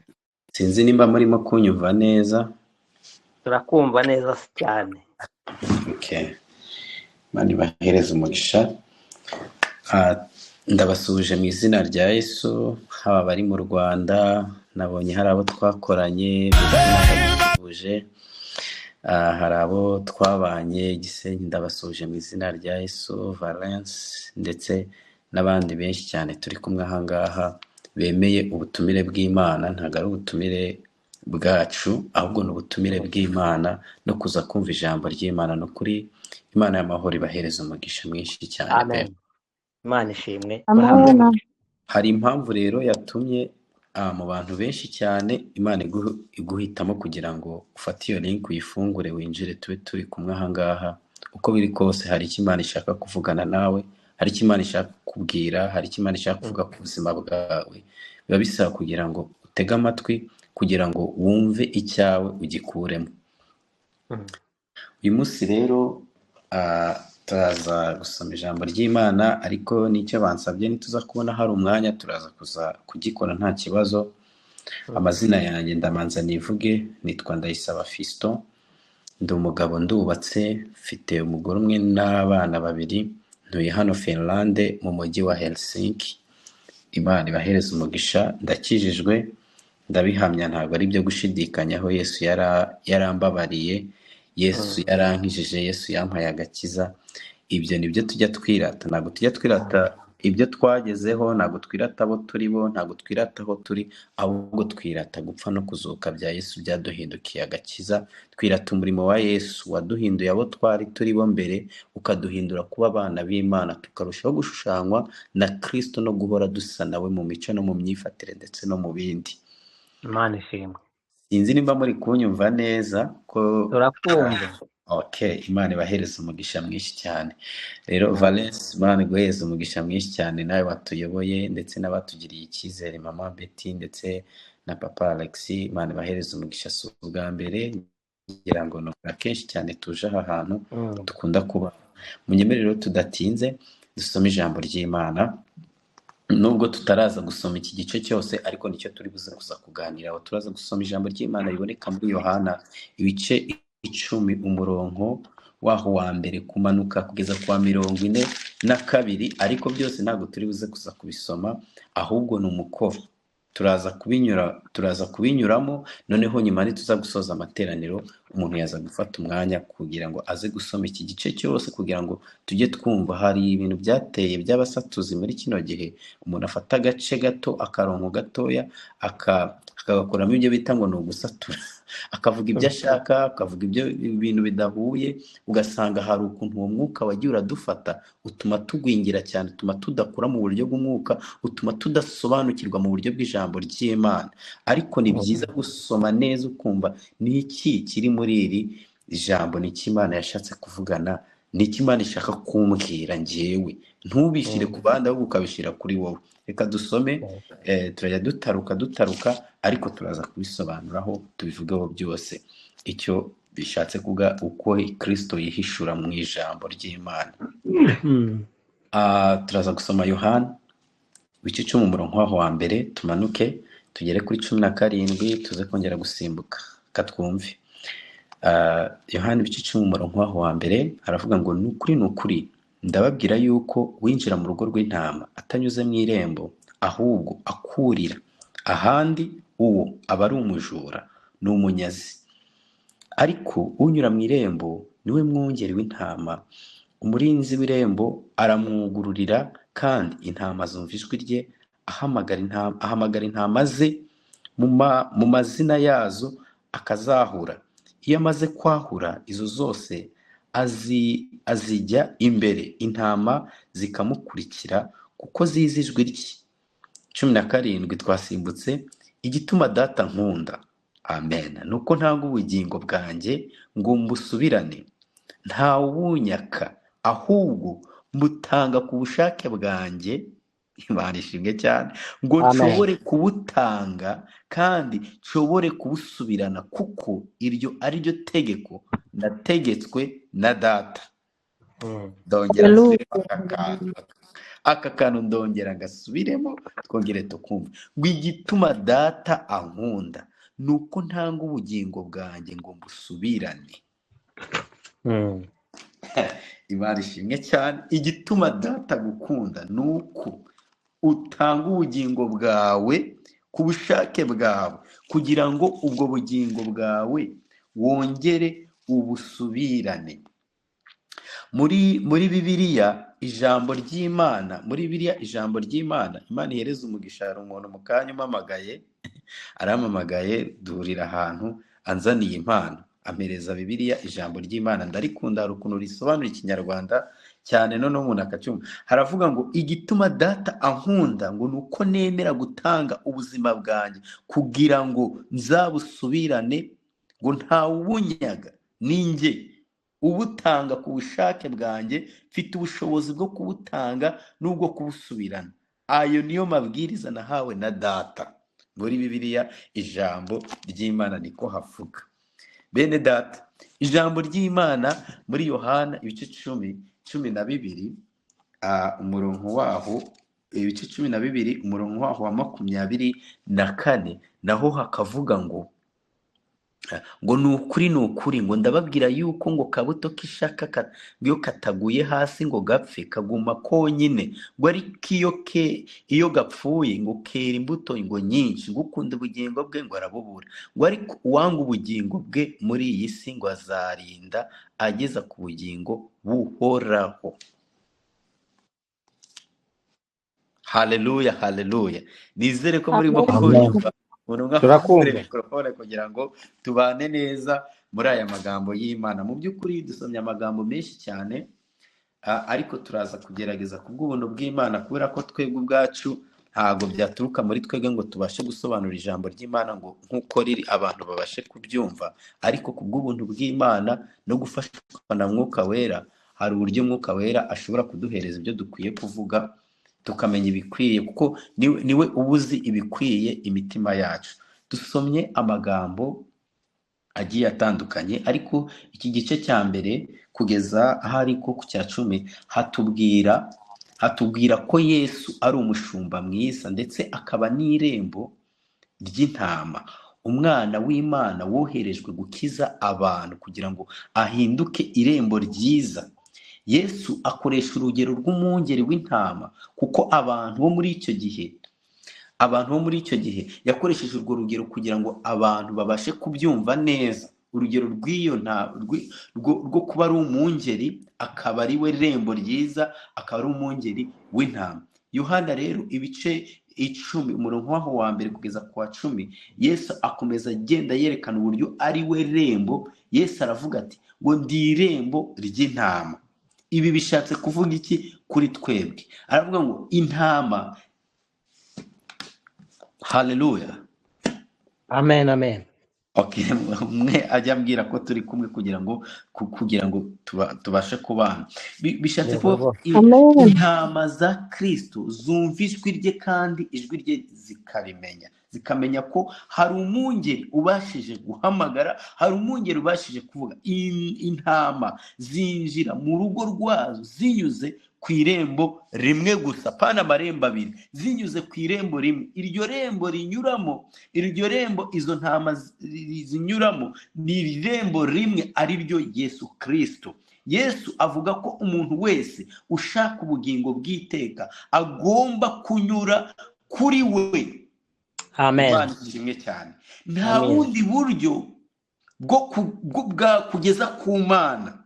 Sinzi nimba murimo kunyumva neza. Turakumva neza cyane. Okay. Imana ibahereze umugisha. Ndabasuhuje mu izina rya Yesu, haba abari mu Rwanda, nabonye hari abo twakoranye, ndabasuhuje. Hari abo twabanye Gisenyi, ndabasuhuje mu izina rya Yesu, Valence ndetse n'abandi benshi cyane turi kumwe aha ngaha bemeye ubutumire bw'Imana. Ntabwo ari ubutumire bwacu, ahubwo ni ubutumire bw'Imana no kuza kumva ijambo ry'Imana. Ni ukuri Imana y'amahoro ibahereza umugisha mwinshi cyane pe. Amen. Imana ishimwe, bahabwe Amen. umugisha. Hari impamvu rero yatumye mu bantu benshi cyane Imana iguhitamo kugira ngo ufate iyo link uyifungure winjire tube turi kumwe aha ngaha. Uko biri kose hari icyo Imana ishaka kuvugana nawe, hari icyo Imana ishaka kukubwira, hari icyo Imana ishaka kuvuga ku buzima bwawe. Biba bisaba kugira ngo utege amatwi, kugira ngo wumve icyawe ugikuremo. Uyu munsi rero turaza gusoma ijambo ry'Imana, ariko n'icyo bansabye nituza kubona hari umwanya turaza kuza kugikora nta kibazo. Amazina yanjye ndamanza nivuge, nitwa Ndayisaba Fiston, ndi umugabo, ndubatse, mfite umugore umwe n'abana babiri, ntuye hano Finlande mu mujyi wa Helsinki. Imana ibahereze umugisha, ndakijijwe, ndabihamya, ntabwo ari ibyo gushidikanyaho. Yesu yarambabariye, Yesu yarankijije, Yesu yampaye agakiza. Ibyo ni byo tujya twirata, ntabwo tujya twirata ibyo twagezeho, ntabwo twirata abo turi bo, ntabwo twirata aho turi, ahubwo twirata gupfa no kuzuka bya Yesu byaduhindukiye agakiza. Twirata umurimo wa Yesu waduhinduye abo twari turi bo mbere, ukaduhindura kuba abana b'Imana, tukarushaho gushushanywa na Kristo no guhora dusa nawe mu mico no mu myifatire ndetse no mu bindi. Imana ishimwe. Sinzi nimba muri kunyumva neza ko Turakumva. Okay, Imana ibahereze umugisha mwinshi cyane. Rero Valence, Imana iguhereze umugisha mwinshi cyane nawe watuyoboye ndetse n'abatugiriye icyizere, Mama Betty ndetse na Papa Alexis, Imana ibahereze umugisha. Si ubwa mbere, ngira ngo ni ubwa kenshi cyane tuje aha hantu dukunda kuba. Munyemerere rero tudatinze dusome ijambo ry'Imana. Nubwo tutaraza gusoma iki gice cyose, ariko nicyo turi buze kuza kuganiraho. Turaza gusoma ijambo ry'Imana riboneka muri Yohana ibice 10 umurongo waho wa mbere kumanuka kugeza ku wa 42, ariko byose ntabwo turi buze kuza kubisoma, ahubwo ni umukoro. Turaza kubinyuramo, noneho nyuma nituza gusoza amateraniro umuntu yaza gufata umwanya kugira ngo aze gusoma iki gice cyose, kugira ngo tujye twumva. Hari ibintu byateye by'abasatuzi muri kino gihe, umuntu afata agace gato, akarongo gatoya, akagakuramo ibyo bita ngo ni ugusatura, akavuga ibyo ashaka, akavuga ibyo ibintu bidahuye, ugasanga hari ukuntu uwo mwuka wagiye uradufata, utuma tugwingira cyane, utuma tudakura mu buryo bw'umwuka, utuma tudasobanukirwa mu buryo bw'ijambo ry'Imana. Ariko ni byiza gusoma neza ukumva ni iki kiri muri iri jambo, ni iki Imana yashatse kuvugana, ni iki Imana ishaka kumbwira njyewe. Ntubishyire ku bandi, ahubwo ukabishyira kuri wowe. Reka dusome, turajya dutaruka, ariko turaza kubisobanuraho tubivugeho byose icyo bishatse kuvuga, uko Kristo yihishura mu ijambo ry'Imana. Turaza gusoma Yohana ibice 10 umurongo waho wa mbere, tumanuke tugere kuri 17, tuze kongera gusimbuka katwumve. Yohana ibice 10 umurongo waho wa mbere haravuga ngo ni ukuri, ni ukuri ndababwira yuko winjira mu rugo rw'intama atanyuze mu irembo, ahubwo akurira ahandi, uwo aba ari umujura ni umunyazi. Ariko unyura mu irembo niwe mwungeri w'intama. Umurinzi w'irembo aramwugururira, kandi intama zumva ijwi rye, ahamagara intama ze mu mazina yazo akazahura. Iyo amaze kwahura izo zose azijya imbere, intama zikamukurikira kuko zizi ijwi rye. 17 twasimbutse. Igituma data nkunda, amen, nuko ntanga ubugingo bwanjye ngo mbusubirane, ntawunyaka, ahubwo mbutanga ku bushake bwanjye. Imana ishimwe cyane, ngo Amen. nshobore kubutanga kandi nshobore kubusubirana, kuko iryo ari ryo tegeko nategetswe na data. Ndongera Haleluya. nsubiremo aka kantu, ndongera ngasubiremo, twongere tukumve ngo igituma data ankunda ni uko ntanga ubugingo bwanjye ngo mbusubirane. Imana ishimwe cyane. Igituma data gukunda ni uko utanga ubugingo bwawe ku bushake bwawe, kugira ngo ubwo bugingo bwawe wongere ubusubirane. Muri Bibiliya ijambo ry'Imana, muri Bibiliya ijambo ry'Imana, Imana ihereza umugisha. Hari umuntu mu kanya umpamagaye Arampamagaye duhurira ahantu, anzaniye impano, ampereza Bibiliya, ijambo ry'Imana ndarikunda, hari ukuntu risobanura ikinyarwanda cyane, noneho umuntu akacyumva. Haravuga ngo igituma data ankunda ngo ni uko nemera gutanga ubuzima bwanjye kugira ngo nzabusubirane, ngo ntawubunyaga, ni njye ubutanga ku bushake bwanjye, mfite ubushobozi bwo kubutanga n'ubwo kubusubirana. Ayo niyo mabwiriza nahawe na data. Muri Bibiliya ijambo ry'Imana niko havuga. Bene data, ijambo ry'Imana muri Yohana ibice 12, umurongo waho, ibice 12 umurongo waho wa 24, naho hakavuga ngo ni ukuri, ni ukuri, ngo ndababwira yuko ngo kabuto k'ishaka iyo kataguye hasi ngo gapfe kaguma konyine, ngo ariko iyo gapfuye ngo kera imbuto ngo nyinshi, ngo ukunda ubugingo bwe ngo arabubura, ngo ariko uwanga ubugingo bwe muri iyi si ngo azarinda ageza ku bugingo buhoraho. Haleluya, haleluya. Nizere ko murimo Amen. kunyumva. Umuntu umwe afungure Turakumva. mikorofone kugira ngo tubane neza muri aya magambo y'Imana. Mu by'ukuri dusomye amagambo menshi cyane, ariko turaza kugerageza kubw'ubuntu bw'Imana, kubera ko twebwe ubwacu ntabwo byaturuka muri twebwe ngo tubashe gusobanura ijambo ry'Imana ngo nk'uko riri abantu babashe kubyumva, ariko kubw'ubuntu bw'Imana no gufashwa na Mwuka Wera, hari uburyo Mwuka Wera ashobora kuduhereza ibyo dukwiye kuvuga, tukamenya ibikwiye, kuko niwe uba uzi ibikwiye imitima yacu. Dusomye amagambo agiye atandukanye, ariko iki gice cya mbere kugeza ahari ko ku cya 10 hatubwira ko Yesu ari umushumba mwiza, ndetse akaba n'irembo ry'intama, umwana w'Imana woherejwe gukiza abantu kugira ngo ahinduke irembo ryiza. Yesu akoresha urugero rw'umwungeri w'intama, kuko abantu bo muri icyo gihe yakoresheje urwo rugero kugira ngo abantu babashe kubyumva neza. Urugero rw'iyo rwo kuba ari umwungeri, akaba ari we rembo ryiza, akaba ari umwungeri w'intama. Yohana rero ibice 10 umurongo waho wa mbere kugeza ku wa 10, Yesu akomeza agenda yerekana uburyo ari we rembo. Yesu aravuga ati ngo ndi irembo ry'intama. Ibi bishatse kuvuga iki kuri twebwe? Aravuga ngo intama. Haleluya. Amen, amen. Okay, umwe ajya ambwira ko turi kumwe kugira ngo tubashe kubana. Bishatse kuvuga intama za Kristo zumva ijwi rye, kandi ijwi rye zikarimenya, zikamenya ko hari umwungeri ubashije guhamagara, hari umwungeri ubashije kuvuga. Intama zinjira mu rugo rwazo zinyuze ku irembo rimwe gusa, pana amarembo abiri, zinyuze ku irembo rimwe. Iryo rembo rinyuramo, iryo rembo izo ntama zinyuramo ni irembo rimwe, ari ryo Yesu Kristo. Yesu avuga ko umuntu wese ushaka ubugingo bw'iteka agomba kunyura kuri we. Amen. Imana ishimwe cyane. Nta bundi buryo bwo kugeza ku Mana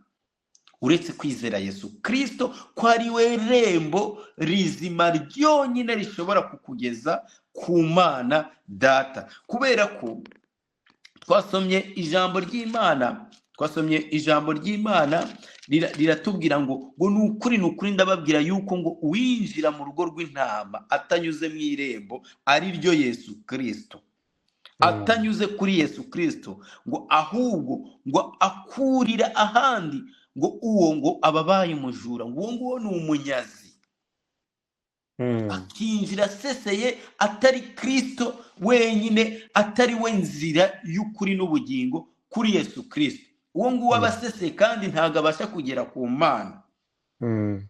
uretse kwizera Yesu Kristo ko ari we rembo rizima ryonyine rishobora kukugeza ku Mana Data. Kubera ko twasomye ijambo ry'Imana, riratubwira ngo ni ukuri, ni ukuri ndababwira yuko ngo uwinjira mu rugo rw'intama atanyuze mu irembo ari ryo Yesu Kristo, atanyuze kuri Yesu Kristo, ngo ahubwo ngo akurira ahandi, ngo uwo ngo ababaye umujura, ngo uwo nguwo ni umunyazi, akinjira aseseye atari Kristo wenyine, atari we nzira y'ukuri n'ubugingo kuri Yesu Kristo. Uwo nguwo aba aseseye kandi ntabwo abasha kugera ku Mana.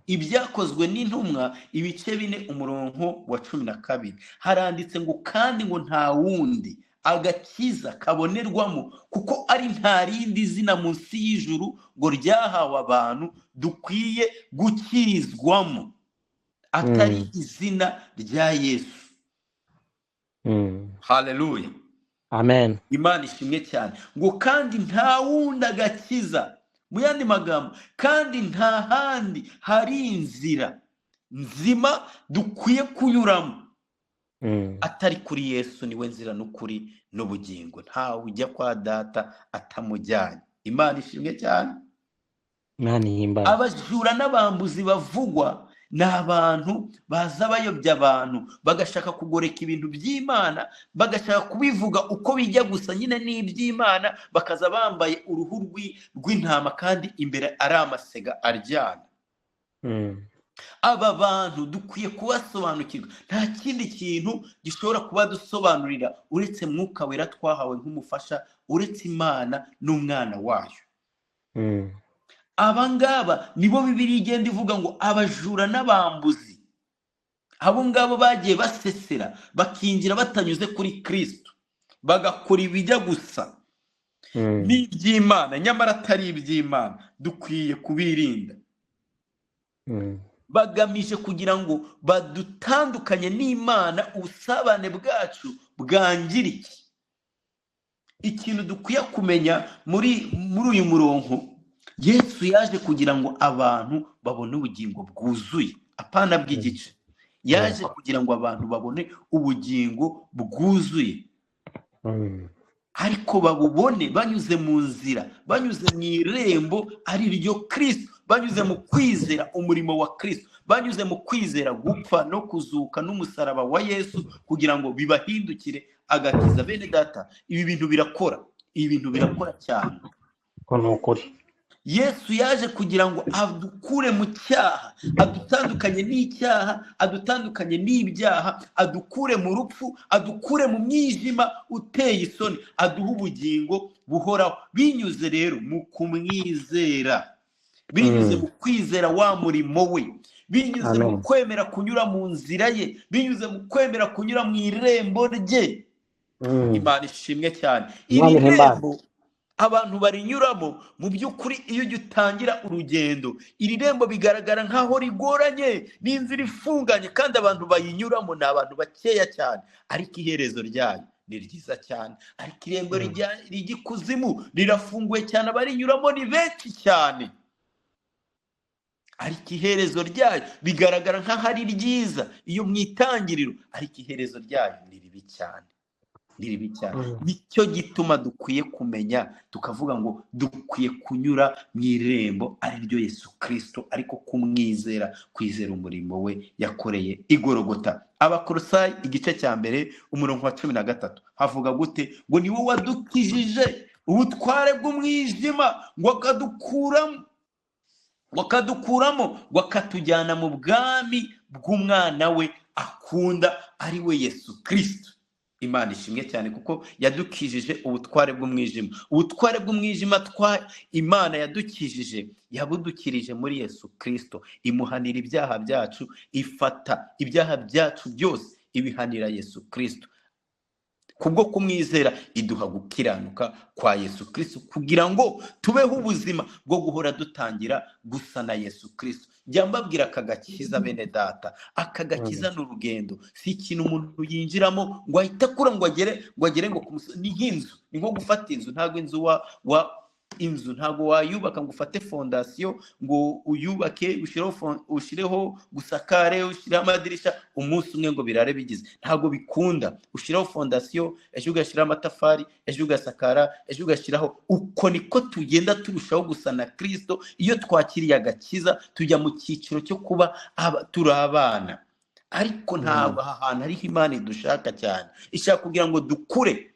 Ibyakozwe n'intumwa ibice 4 umurongo wa 12 haranditse ngo kandi ngo nta wundi agakiza kabonerwamo, kuko ari nta rindi zina munsi y'ijuru ngo ryahawe abantu dukwiye gukirizwamo atari izina rya Yesu. Haleluya. Amen. Imana ishimwe cyane. Ngo kandi nta wundi agakiza, mu yandi magambo kandi nta handi hari inzira nzima dukwiye kunyuramo Atari kuri Yesu niwe nzira n'ukuri n'ubugingo, ntawe ujya kwa data atamujyanye. Imana ishimwe cyane. Imana ihimbaze. Abajura n'abambuzi bavugwa ni abantu baza bayobya abantu, bagashaka kugoreka ibintu by'Imana, bagashaka kubivuga uko bijya gusa nyine n'iby'Imana, bakaza bambaye uruhu rw'intama kandi imbere ari amasega aryana. Aba bantu dukwiye kubasobanukirwa. Nta kindi kintu gishobora kubadusobanurira uretse Mwuka Wera twahawe nk'umufasha, uretse Imana n'umwana wayo. Aba ngaba nibo Bibiliya igenda ivuga ngo abajura n'abambuzi. Abo ngabo bagiye basesera bakinjira batanyuze kuri Kristo, bagakora ibijya gusa n'iby'Imana nyamara atari iby'Imana. Dukwiye kubirinda. Bagamije kugira ngo badutandukanye n'Imana, ubusabane bwacu bwangirike. Ikintu dukwiye kumenya muri uyu murongo, Yesu yaje kugira ngo abantu babone ubugingo bwuzuye, apana bw'igice. Yaje kugira ngo abantu babone ubugingo bwuzuye, ariko babubone banyuze mu nzira, banyuze mu irembo ari ryo Kristo, banyuze mu kwizera umurimo wa Kristo, banyuze mu kwizera gupfa no kuzuka n'umusaraba wa Yesu, kugira ngo bibahindukire agakiza. Bene data, ibi bintu birakora, ibi bintu birakora cyane. Ko ni ukuri. Yesu yaje kugira ngo adukure mu cyaha, adutandukanye n'icyaha, adutandukanye n'ibyaha, adukure mu rupfu, adukure mu mwijima uteye isoni, aduhe ubugingo buhoraho, binyuze rero mu kumwizera, binyuze mu kwizera wa murimo we, binyuze mu kwemera kunyura mu nzira ye, binyuze mu kwemera kunyura mu irembo rye. Imana ishimwe cyane. Iri rembo abantu barinyuramo mu by'ukuri, iyo ujya utangira urugendo, iri rembo bigaragara nk'aho rigoranye, ni inzira ifunganye, kandi abantu bayinyuramo ni abantu bakeya cyane, ariko iherezo ryayo ni ryiza cyane. Ariko irembo rijya ikuzimu rirafunguye cyane, abarinyuramo ni benshi cyane, ariko iherezo ryayo bigaragara nk'aho ari ryiza iyo mu itangiriro, ariko iherezo ryayo ni ribi cyane, ni ribi cyane. Nicyo gituma dukwiye kumenya tukavuga ngo dukwiye kunyura mu irembo ari ryo Yesu Kristo, ariko kumwizera, kwizera umurimo we yakoreye i Golgotha. Abakolosayi igice cya 1 umurongo wa 13 havuga gute? Ngo ni wowe wadukijije ubutware bw'umwijima, ngo akadukuramo, ngo akatujyana mu bwami bw'umwana we akunda, ari we Yesu Kristo. Imana ishimwe cyane kuko yadukijije ubutware bw'umwijima. Ubutware bw'umwijima Imana yadukijije, yabudukirije muri Yesu Kristo, imuhanira ibyaha byacu, ifata ibyaha byacu byose ibihanira Yesu Kristo. Kubwo kumwizera iduha gukiranuka kwa Yesu Kristo, kugira ngo tubeho ubuzima bwo guhora dutangira gusa na Yesu Kristo. Njya mbabwira aka gakiza bene data, aka gakiza ni urugendo, si ikintu umuntu yinjiramo ngo ahite akura ngo agere ngo ni nk'inzu, ni nko gufata inzu. Ntabwo inzu inzu ntabwo wayubaka ngo ufate fondasiyo ngo uyubake, ushireho gusakare, ushireho amadirishya umunsi umwe ngo birare bigize, ntabwo bikunda. Ushireho fondasiyo, ejo ugashyiraho amatafari, ejo ugasakara, ejo ugashyiraho. Uko niko tugenda turushaho gusa na Kristo. Iyo twakiriye agakiza tujya mu cyiciro cyo kuba turi abana, ariko ntabwo aha hantu hariho Imana idushaka cyane. Ishaka kugira ngo dukure,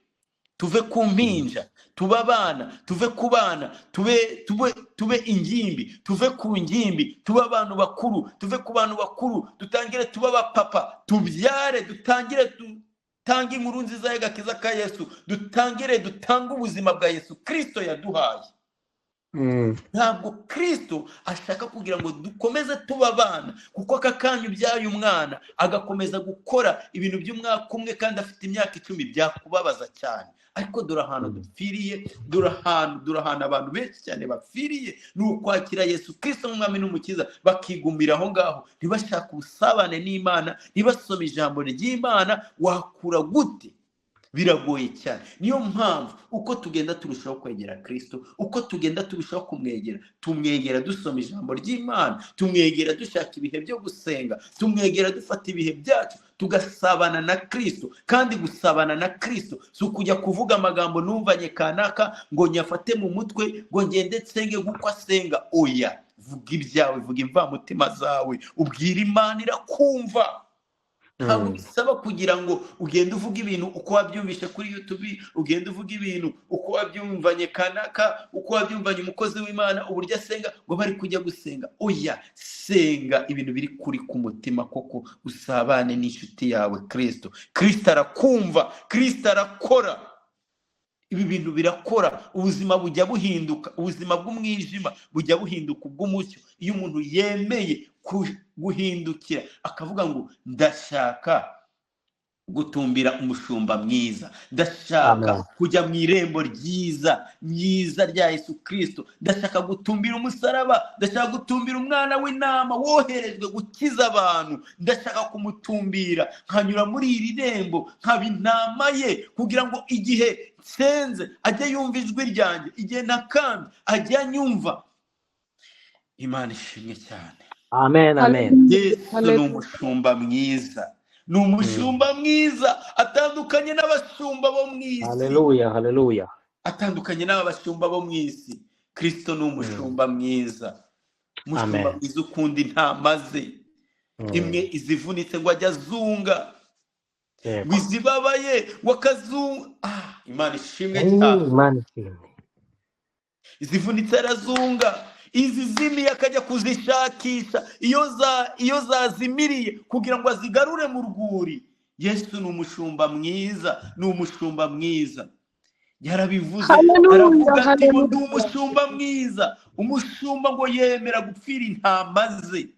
tuve ku mpinja tube abana, tuve ku bana tube ingimbi, tuve ku ngimbi tube abantu bakuru, tuve ku bantu bakuru dutangire tube abapapa, tubyare, dutangire dutange inkuru nziza y'agakiza ka Yesu, dutangire dutange ubuzima bwa Yesu Kristo yaduhaye. Ntabwo Kristo ashaka kugira ngo dukomeze tuba abana, kuko aka kanya ubyaye umwana agakomeza gukora ibintu by'umwaka umwe kandi afite imyaka 10, byakubabaza cyane. Ariko dore ahantu dupfiriye, dore ahantu abantu benshi cyane bapfiriye, ni ukwakira Yesu Kristo nk'umwami n'umukiza, bakigumira aho ngaho, ntibashake ubusabane n'Imana, ntibasome ijambo ry'Imana. Wakura gute? Biragoye cyane. Niyo mpamvu uko tugenda turushaho kwegera Kristo, uko tugenda turushaho kumwegera, tumwegera dusoma ijambo ry'Imana, tumwegera dushaka ibihe byo gusenga, tumwegera dufata ibihe byacu tugasabana na Kristo. Kandi gusabana na Kristo si ukujya kuvuga amagambo numvanye kanaka ngo nyafate mu mutwe ngo ngende nsenge nk'uko asenga. Oya, vuga ibyawe, vuga imvamutima zawe, ubwira Imana irakumva. Ntabwo bisaba kugira ngo ugende uvuga ibintu uko wabyumvishe kuri YouTube, ugende uvuga ibintu uko wabyumvanye kanaka, uko wabyumvanye umukozi w'Imana uburyo asenga ngo bari kujya gusenga. Oya, senga ibintu biri kuri ku mutima koko, usabane n'inshuti yawe Kristo. Kristo arakumva, Kristo arakora. Ibi bintu birakora, ubuzima bujya buhinduka, ubuzima bw'umwijima bujya buhinduka ubw'umucyo. Iyo umuntu yemeye guhindukira akavuga ngo ndashaka gutumbira umushumba mwiza, ndashaka Amen. kujya mu irembo ryiza myiza rya Yesu Kristo, ndashaka gutumbira umusaraba, ndashaka gutumbira umwana w'intama woherejwe gukiza abantu, ndashaka kumutumbira nkanyura muri iri rembo nkaba intama ye, kugira ngo igihe nsenze ajye yumva ijwi ryanjye, igihe ntakambye ajye anyumva. Imana ishimwe cyane. Amen, amen. Yesu ni Hallelujah. umushumba mwiza, ni umushumba mwiza, atandukanye n'abashumba bo mu isi. Haleluya, haleluya. Atandukanye n'aba bashumba bo mu isi. Kristo ni umushumba mwiza, umushumba Amen. mwiza ukunda intama ze. Imwe izivunitse ngo ajye azunga, ngo Yego. izibabaye ngo akazunga. Imana ishimwe cyane. Imana ishimwe. Izivunitse arazunga, izizimiye akajya kuzishakisha iyo zazimiriye kugira ngo azigarure mu rwuri. Yesu ni umushumba mwiza, ni umushumba mwiza. Yarabivuze, Hallelujah, aravuga ati ngo ndi hallelujah. umushumba mwiza. Umushumba ngo yemera gupfira intama ze.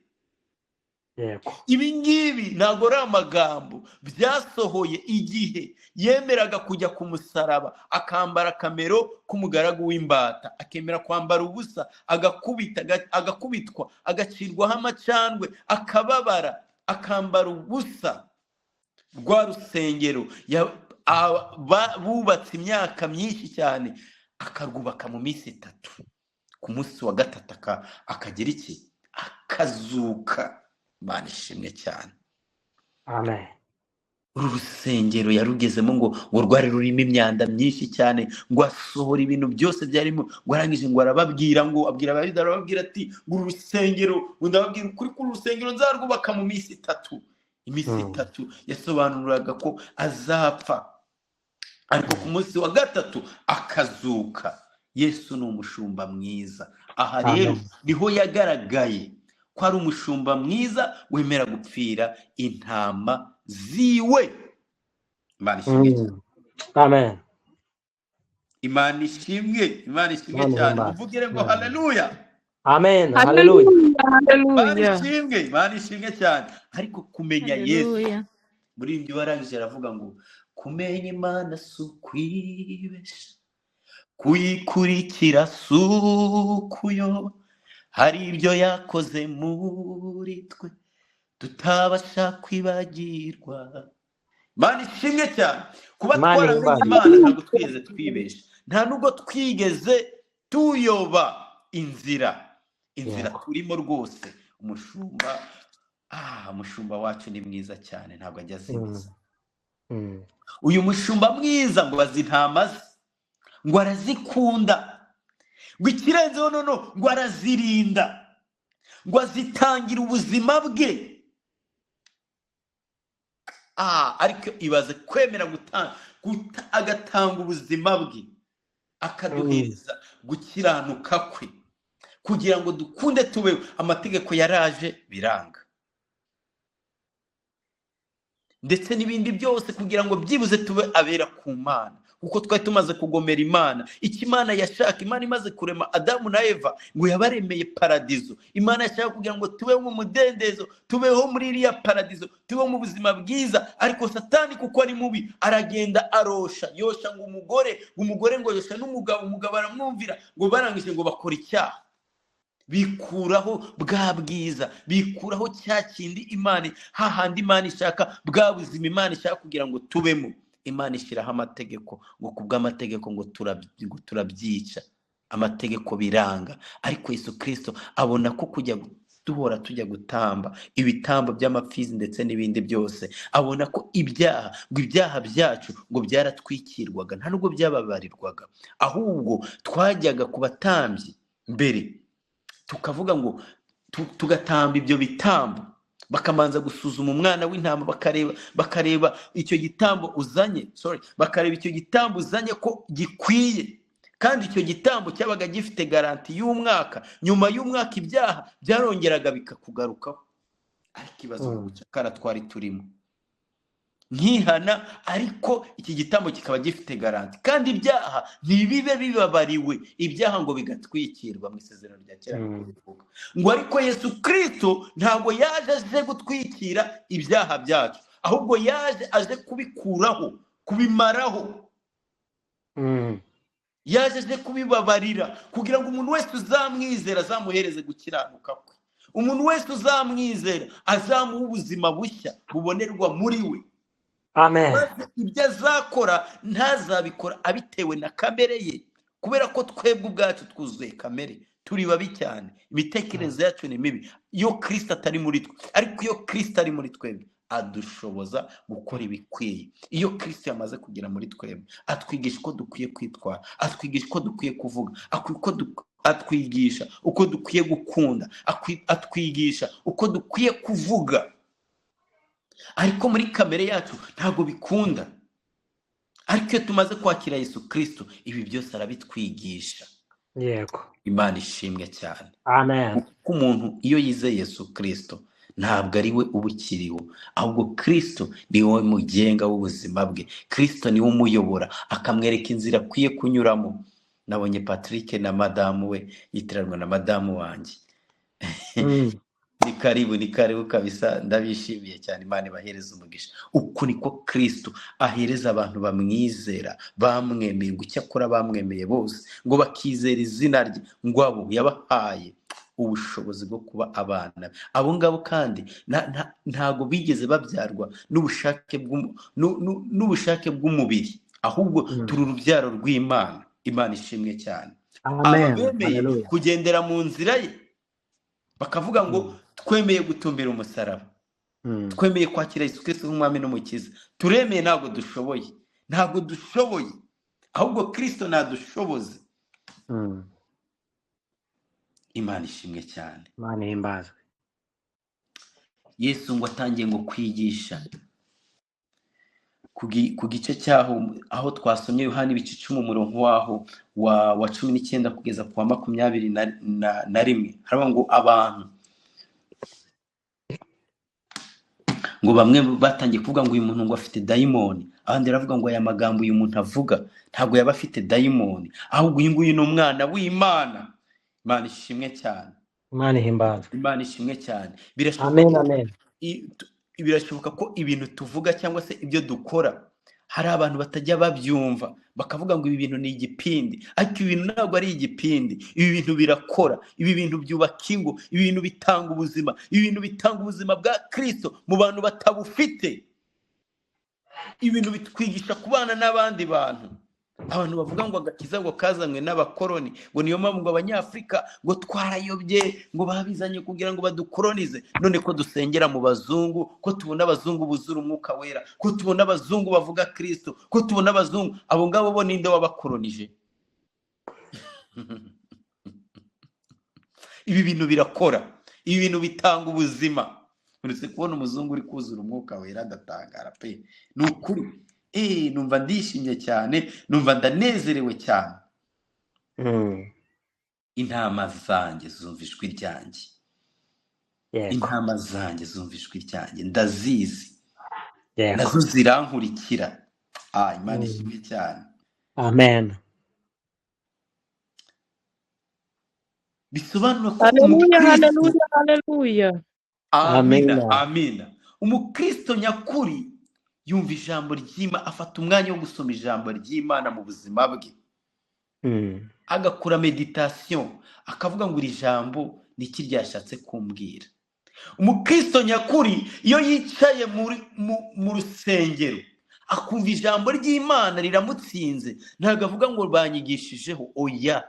Yego. Ibi ngibi ntabwo ari amagambo, byasohoye igihe yemeraga kujya ku musaraba, akambara akamero k'umugaragu w'imbata, akemera kwambara ubusa, agakubitwa, agacirwaho amacandwe, akababara, akambara ubusa. Rwa rusengero bubatse imyaka myinshi cyane, akarwubaka mu minsi itatu. Ku munsi wa gatatu akagira iki? Akazuka. Imana ishimwe cyane. Amen. Uru rusengero yarugezemo ngo rwari rurimo imyanda myinshi cyane, ngo asohora ibintu byose byarimo, ngo arangije ngo arababwira, ngo abwira Abayuda, arababwira ati ngo uru rusengero, ngo ndababwira ukuri ko uru rusengero nzarwubaka mu minsi itatu. Iminsi itatu yasobanuraga ko azapfa, ariko ku munsi wa gatatu akazuka. Yesu ni umushumba mwiza. Aha rero Amen. niho yagaragaye ko ari umushumba mwiza wemera gupfira intama ziwe. Imana ishimwe cyane. Amen. Imana ishimwe, Imana ishimwe Imana cyane. ihimbaze. Muvugire ngo haleluya. Amen. Haleluya. Haleluya, Imana haleluya. ishimwe, Imana ishimwe cyane. Ariko kumenya Yesu, Haleluya. muri ibyo warangije aravuga ngo kumenya Imana si ukwibesha, kuyikurikira si ukuyoba, hari ibyo yakoze muri twe tutabasha kwibagirwa. Imana ishimwe cyane. Kuba Imana twaramenye ihimbaze. Imana ntabwo twigeze twibesha, nta nubwo twigeze tuyoba inzira. Inzira Yego. turimo rwose. Umushumba, umushumba wacu ni mwiza cyane, ntabwo ajya azimiza. Uyu mushumba mwiza ngo azi intama ze, ngo arazikunda, ngo ikirenzeho noneho ngo arazirinda, ngo azitangira ubuzima bwe. Ariko ibaze kwemera agatanga ubuzima bwe, akaduhereza gukiranuka kwe kugira ngo dukunde tubeho. Amategeko yaraje biranga, ndetse n'ibindi byose kugira ngo byibuze tube abera ku Mana, kuko twari tumaze kugomera Imana. Icyo Imana yashaka, Imana imaze kurema Adamu na Eva ngo yabaremeye paradizo. Imana yashaka kugira ngo tubeho mu mudendezo, tubeho muri iriya paradizo, tubeho mu buzima bwiza. Ariko Satani kuko ari mubi aragenda arosha, yosha ngo umugore, ngo umugore ngo yosha n'umugabo, umugabo aramwumvira, ngo barangije ngo bakora icyaha, bikuraho bwa bwiza, bikuraho cya kindi Imana, hahandi Imana ishaka, bwa buzima Imana ishaka kugira ngo tubemo. Imana ishyiraho amategeko ngo kubw'amategeko ngo turabyica, amategeko biranga. Ariko Yesu Kristo abona ko kujya duhora tujya gutamba ibitambo by'amapfizi ndetse n'ibindi byose, abona ko ibyaha, ngo ibyaha byacu ngo byaratwikirwaga, nta nubwo byababarirwaga, ahubwo twajyaga ku batambyi mbere tukavuga ngo tugatamba ibyo bitambo, bakamanza gusuzuma umwana w'intama, bakareba icyo gitambo uzanye, sorry, bakareba icyo gitambo uzanye ko gikwiye, kandi icyo gitambo cyabaga gifite garanti y'umwaka. Nyuma y'umwaka ibyaha byarongeraga bikakugarukaho. Ariko ibaze ubu bucakara twari turimo, nkihana, ariko iki gitambo kikaba gifite garanti, kandi ibyaha ntibibe bibabariwe, ibyaha ngo bigatwikirwa mu isezerano rya kera niko bivuga. Ngo ariko Yesu Kristo ntabwo yaje aje gutwikira ibyaha byacu, ahubwo yaje aje kubikuraho, kubimaraho. Yaje aje kubibabarira, kugira ngo umuntu wese uzamwizera azamuhereze gukiranuka kwe, umuntu wese uzamwizera azamuha ubuzima bushya bubonerwa muri we. Amen. Maze ibyo azakora ntazabikora abitewe na kamere ye, kubera ko twebwe ubwacu twuzuye kamere, turi babi cyane, imitekerereze yacu ni mibi iyo Kristo atari muri twe. Ariko iyo Kristo ari muri twebwe adushoboza gukora ibikwiye. Iyo Kristo yamaze kugera muri twebwe atwigisha uko dukwiye kwitwara, atwigisha uko dukwiye kuvuga, atwigisha uko dukwiye gukunda, atwigisha uko dukwiye kuvuga. Ariko muri kamere yacu ntabwo bikunda. Ariko iyo tumaze kwakira Yesu Kristo ibi byose arabitwigisha. Yego. Imana ishimwe cyane. Amen. Kuko umuntu iyo yizeye Yesu Kristo ntabwo ari we uba ukiriho, ahubwo Kristo ni we mugenga w'ubuzima bwe. Kristo ni we umuyobora, akamwereka inzira akwiye kunyuramo. Nabonye Patrick na madamu we yitiranwa na madamu wanjye. Ni karibu, ni karibu kabisa, ndabishimiye cyane. Imana ibahereze umugisha. Uku niko Kristo ahereza abantu bamwizera, bamwemeye, ngo icyakora bamwemeye bose, ngo bakizera izina rye, ngo abo yabahaye ubushobozi bwo kuba abana be. Abo ngabo kandi ntago bigeze babyarwa n'ubushake bw'umubiri, ahubwo turi urubyaro rw'Imana. Imana ishimwe cyane. Amen. Aba bemeye Hallelujah. kugendera mu nzira ye, bakavuga ngo twemeye gutumbira umusaraba, twemeye kwakira Yesu Kristo nk'umwami n'umukiza, turemeye, ntabwo dushoboye, ntabwo dushoboye, ahubwo Kristo nadushoboze. Imana ishimwe cyane. Imana ihimbazwe. Yesu ngo atangiye ngo kwigisha ku gice cyaho aho twasomye Yohana ibice 10 umurongo waho wa 19 kugeza ku wa 21, haravuga ngo abantu ngo bamwe batangiye kuvuga ngo uyu muntu ngo afite dayimoni, abandi baravuga ngo aya magambo uyu muntu avuga ntabwo yaba afite dayimoni, ahubwo uyu nguyu ni umwana w'Imana. Imana ishimwe cyane. Imana ihimbazwe. Imana ishimwe cyane. Amen, amen. Birashoboka ko ibintu tuvuga cyangwa se ibyo dukora hari abantu batajya babyumva, bakavuga ngo ibi bintu ni igipindi, ariko ibi bintu ntabwo ari igipindi. Ibi bintu birakora, ibi bintu byubaka ingo, ibi bintu bitanga ubuzima, ibi bintu bitanga ubuzima bwa Kristo mu bantu batabufite. Ibi bintu bitwigisha kubana n'abandi bantu. Abantu bavuga ngo agakiza ngo kazanywe n'abakoroni, ngo niyo mpamvu ngo abanyafurika ngo twarayobye, ngo babizanye kugira ngo badukoronize. None ko dusengera mu bazungu, ko tubona abazungu buzura umwuka wera, ko tubona abazungu bavuga Kristo, ko tubona abazungu, abo ngabo bo ninde wabakoronije? Ibi bintu birakora, ibi bintu bitanga ubuzima. Uretse kubona umuzungu uri kuzura umwuka wera ndatangara pe, ni ukuri. Numva ndishimye cyane, numva ndanezerewe cyane. Intama zanjye zumva ijwi ryanjye. Intama zanjye zumva ijwi ryanjye, ndazizi. Nazo zirankurikira. Imana ishimwe cyane. Amen. Bisobanura ko Haleluya, haleluya, haleluya. Amina, amina. Umukristo nyakuri yumva ijambo ry'Imana, afata umwanya wo gusoma ijambo ry'Imana mu buzima bwe. Agakora meditation, akavuga ngo iri jambo ni iki ryashatse kumbwira. Umukristo nyakuri iyo yicaye mu rusengero Akumva ijambo ry'Imana riramutsinze, ntabwo avuga ngo banyigishijeho, oya,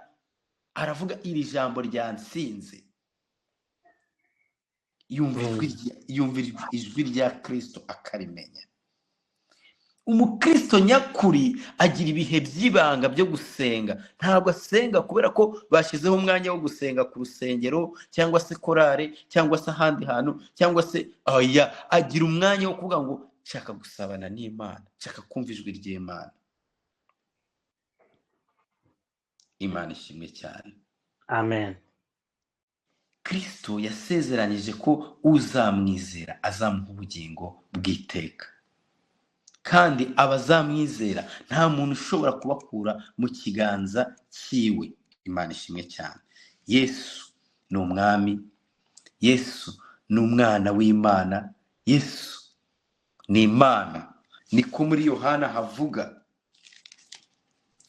aravuga iri jambo ryansinze. Yumva ijwi yumva ijwi rya Kristo akarimenya. Umukristo nyakuri agira ibihe by'ibanga byo gusenga. Ntabwo asenga kubera ko bashyizeho umwanya wo gusenga ku rusengero cyangwa se korale cyangwa se ahandi hantu cyangwa se oya, agira umwanya wo kuvuga ngo nshaka gusabana n'Imana, nshaka kumva ijwi ry'Imana. Imana ishimwe cyane. Amen. Kristo yasezeranyije ko uzamwizera azamuha ubugingo bw'iteka, kandi abazamwizera nta muntu ushobora kubakura mu kiganza cyiwe. Imana ishimwe cyane. Yesu ni umwami, Yesu ni umwana w'Imana, Yesu ni Imana. Niko muri Yohana havuga,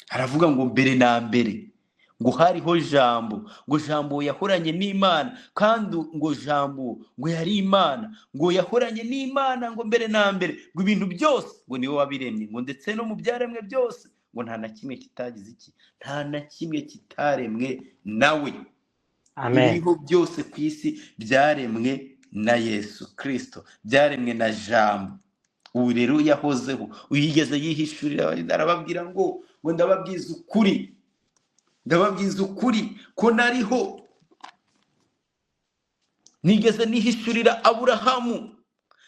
haravuga ngo mbere na mbere ngo hariho Jambo, ngo Jambo yahoranye n'Imana, kandi ngo Jambo ngo yari Imana, ngo yahoranye n'Imana ngo mbere na mbere, ngo ibintu byose ngo niwe wabiremye, ngo ndetse no mu byaremwe byose ngo nta na kimwe kitagize iki, nta na kimwe kitaremwe nawe. Amen. Ibiriho byose ku isi byaremwe na Yesu Kristo, byaremwe na Jambo. Ubu rero yahozeho, uyigeze yihishurira, arababwira ngo ndababwiza ukuri, ndababwiza ukuri ko nariho, nigeze nihishurira Aburahamu,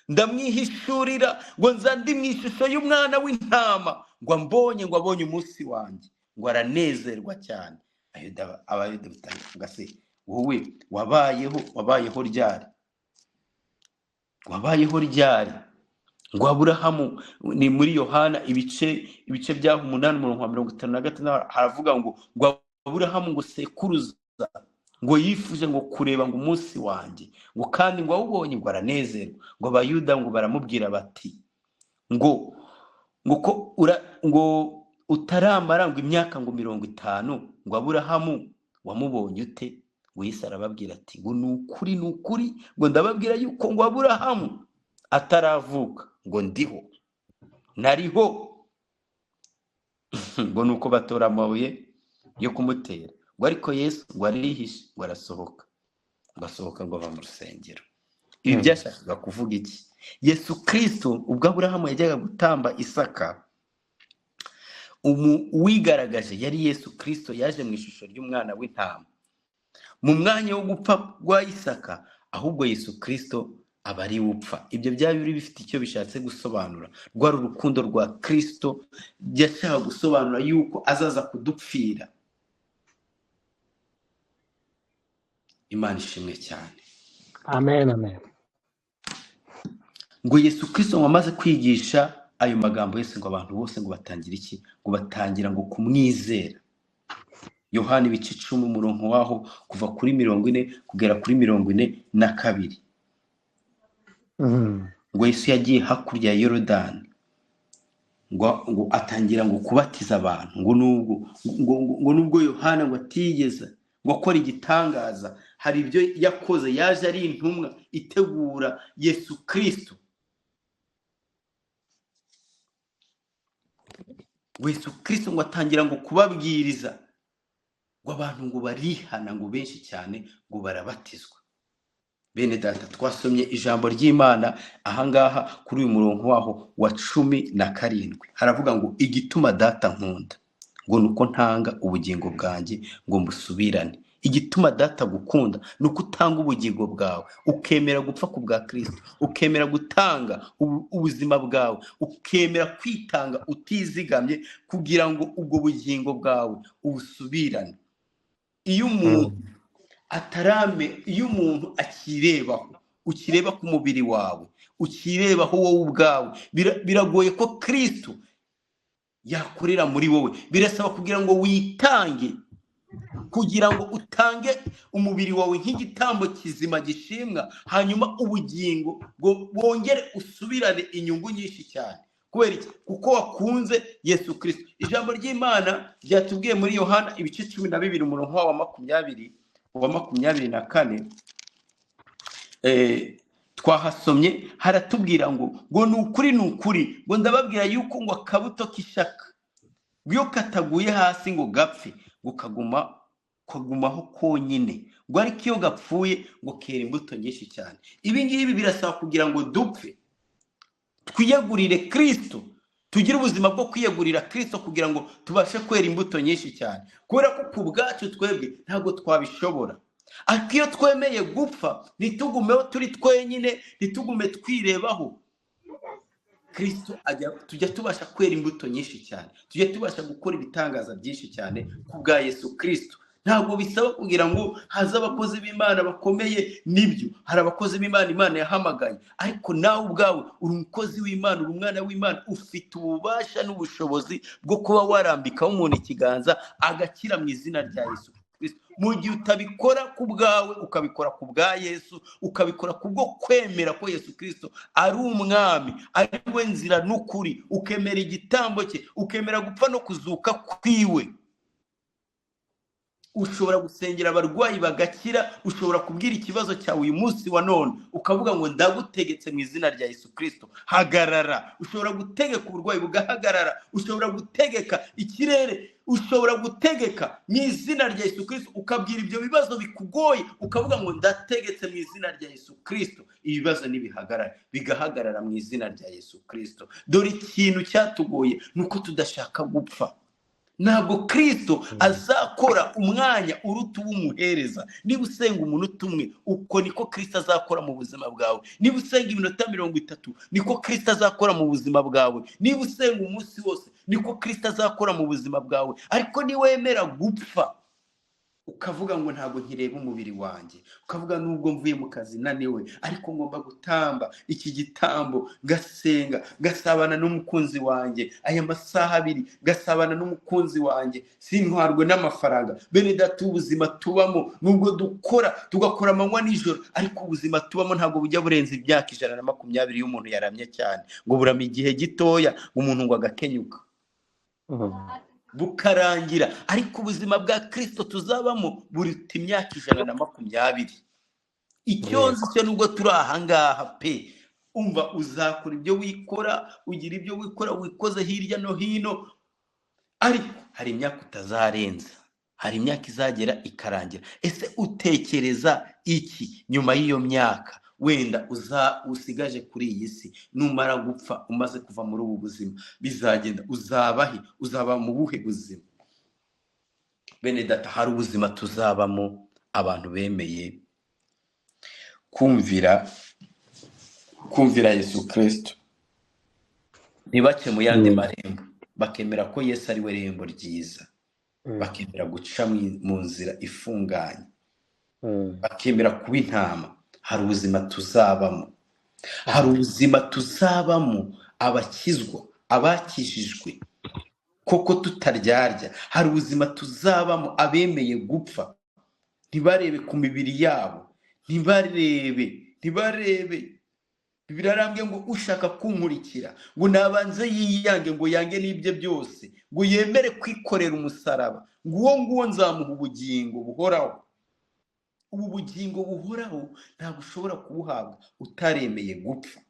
ndamwihishurira ngo nza ndi mu ishusho y'umwana w'intama, ngo ambonye, ngo abonye umunsi wanjye, ngo aranezerwa cyane. Abayuda batavuga se wowe wabayeho, wabayeho ryari? Wabayeho ryari? Ngo Aburahamu, ni muri Yohana ibice byaho 8 umurongo wa 55, haravuga ngo Aburahamu ngo sekuruza ngo yifuje ngo kureba ngo umunsi wanjye, ngo kandi ngo awubonye ngo aranezerwa. Ngo Abayuda ngo baramubwira bati ngo ko ngo utaramara ngo imyaka ngo 50, ngo Aburahamu wamubonye ute? Ngo Yesu arababwira ati ngo ni ukuri, ni ukuri, ngo ndababwira yuko ngo Aburahamu ataravuka ngo ndiho, nariho. Ngo nuko batora amabuye yo kumutera, ngo ariko Yesu ngo arihishe, ngo arasohoka, ngo asohoka ngo ava mu rusengero. Ibi byashakaga kuvuga iki? Yesu Kristo ubwo Aburahamu yajyaga gutamba Isaka, uwigaragaje yari Yesu Kristo, yaje mu ishusho ry'umwana w'intama. Mu mwanya wo gupfa rwa Isaka, ahubwo Yesu Kristo aba ari upfa. Ibyo byaba biri bifite icyo bishatse gusobanura. Rwari urukundo rwa Kristo yashaka gusobanura yuko azaza kudupfira. Imana ishimwe cyane. Amen, amen. Ngo Yesu Kristo ngo amaze kwigisha ayo magambo Yesu, ngo abantu bose ngo batangira iki? Ngo batangira ngo kumwizera. Yohana ibice 10 umurongo waho kuva kuri 40 kugera kuri 42. Ngo Yesu yagiye hakurya ya Yorodani, ngo atangira ngo kubatiza abantu, ngo nubwo Yohana ngo atigeze ngo akora igitangaza, hari ibyo yakoze, yaje ari intumwa itegura Yesu Kristo. Ngo Yesu Kristo ngo atangira ngo kubabwiriza, ngo abantu ngo barihana, ngo benshi cyane ngo barabatizwa. Bene data, twasomye ijambo ry'Imana ahangaha kuri uyu murongo waho wa 17, haravuga ngo igituma data nkunda ngo nuko ntanga ubugingo bwanjye ngo mbusubirane. Igituma data gukunda ni uko utanga ubugingo bwawe, ukemera gupfa ku bwa Kristo, ukemera gutanga ubuzima bwawe, ukemera kwitanga utizigamye kugira ngo ubwo bugingo bwawe ubusubirane. Iyo umuntu atarame, iyo umuntu akirebaho, ukireba ku mubiri wawe, ukirebaho wowe ubwawe, biragoye ko Kristo yakorera muri wowe. Birasaba kugira ngo witange, kugira ngo utange umubiri wawe nk'igitambo kizima gishimwa, hanyuma ubugingo bwongere usubirane inyungu nyinshi cyane. Kubera iki? Kuko wakunze Yesu Kristo. Ijambo ry'Imana ryatubwiye muri Yohana ibice 12 umurongo wa 20 wa 24, Twahasomye haratubwira ngo ni ukuri, ni ukuri, ngo ndababwira yuko ngo akabuto k'ishaka ngo iyo kataguye hasi ngo gapfe, ngo kagumaho konyine, ngo ariko iyo gapfuye ngo kera imbuto nyinshi cyane. Ibi ngibi birasaba kugira ngo dupfe, twiyegurire Kristo, tugire ubuzima bwo kwiyegurira Kristo kugira ngo tubashe kwera imbuto nyinshi cyane, kubera ko ku bwacu twebwe ntabwo twabishobora. Ariko iyo twemeye gupfa, ntitugumeho turi twenyine, ntitugume twirebaho, Kristo ajya tujya tubasha kwera imbuto nyinshi cyane, tujya tubasha gukora ibitangaza byinshi cyane ku bwa Yesu Kristo. Ntabwo bisaba kugira ngo haze abakozi b'Imana bakomeye, nibyo hari abakozi b'Imana Imana yahamagaye, ariko nawe ubwawe uri umukozi w'Imana, uri umwana w'Imana, ufite ububasha n'ubushobozi bwo kuba warambikaho umuntu ikiganza agakira mu izina rya Yesu Kristo. Mu gihe utabikora ku bwawe, ukabikora ku bwa Yesu, ukabikora kubwo kwemera ko Yesu Kristo ari umwami, ari we nzira n'ukuri, ukemera igitambo cye, ukemera gupfa no kuzuka kwiwe, ushobora gusengera abarwayi bagakira, ushobora kubwira ikibazo cyawe uyu munsi wa none ukavuga ngo ndagutegetse mu izina rya Yesu Kristo, hagarara. Ushobora gutegeka uburwayi bugahagarara, ushobora gutegeka ikirere, ushobora gutegeka mu izina rya Yesu Kristo, ukabwira ibyo bibazo bikugoye ukavuga ngo ndategetse mu izina rya Yesu Kristo, ibibazo nibihagarara, bigahagarara mu izina rya Yesu Kristo. Dore ikintu cyatugoye ni uko tudashaka gupfa. Ntabwo Kristo azakora umwanya uruta uw'umuhereza. Niba usenga umunota umwe, uko niko Kristo azakora mu buzima bwawe. Niba usenga iminota 30, niko Kristo azakora mu buzima bwawe. Niba usenga umunsi wose, niko Kristo azakora mu buzima bwawe. Ariko niwemera gupfa, ukavuga ngo ntabwo nkireba umubiri wanjye, ukavuga nubwo mvuye mu kazi naniwe, ariko ngomba gutamba iki gitambo, ngasenga, ngasabana n'umukunzi wanjye aya masaha 2, ngasabana n'umukunzi wanjye, sintwarwe n'amafaranga. Bene data, ubuzima tubamo nubwo dukora tugakora amanywa nijoro, ariko ubuzima tubamo ntabwo bujya burenza imyaka 120 iyo umuntu yaramye cyane, ngo burama igihe gitoya umuntu ngo agakenyuka bukarangira. Ariko ubuzima bwa Kristo tuzabamo buruta imyaka 120. Icyo nzi cyo nubwo turi aha ngaha pe, umva, uzakora ibyo wikora, ugira ibyo wikora, wikoze hirya no hino, ariko hari imyaka utazarenza, hari imyaka izagera ikarangira. Ese utekereza iki nyuma y'iyo myaka wenda usigaje kuri iyi si? Numara gupfa, umaze kuva muri ubu buzima, bizagenda uzabahe? Uzaba mu buhe buzima? Bene data, hari ubuzima tuzabamo abantu bemeye kumvira Yesu Kristo, ntibace mu yandi marembo, bakemera ko Yesu ari we rembo ryiza, bakemera guca mu nzira ifunganye, bakemera kuba intama. Hari ubuzima tuzabamo, hari ubuzima tuzabamo abakizwa, abakijijwe koko tutaryarya. Hari ubuzima tuzabamo abemeye gupfa, ntibarebe ku mibiri yabo, ntibarebe. Birarambye ngo ushaka kunkurikira ngo nabanze yiyange, ngo yange n'ibye byose, ngo yemere kwikorera umusaraba, ngo uwo nguwo nzamuha ubugingo buhoraho. Ubu bugingo buhoraho ntabwo ushobora kubuhabwa utaremeye gupfa.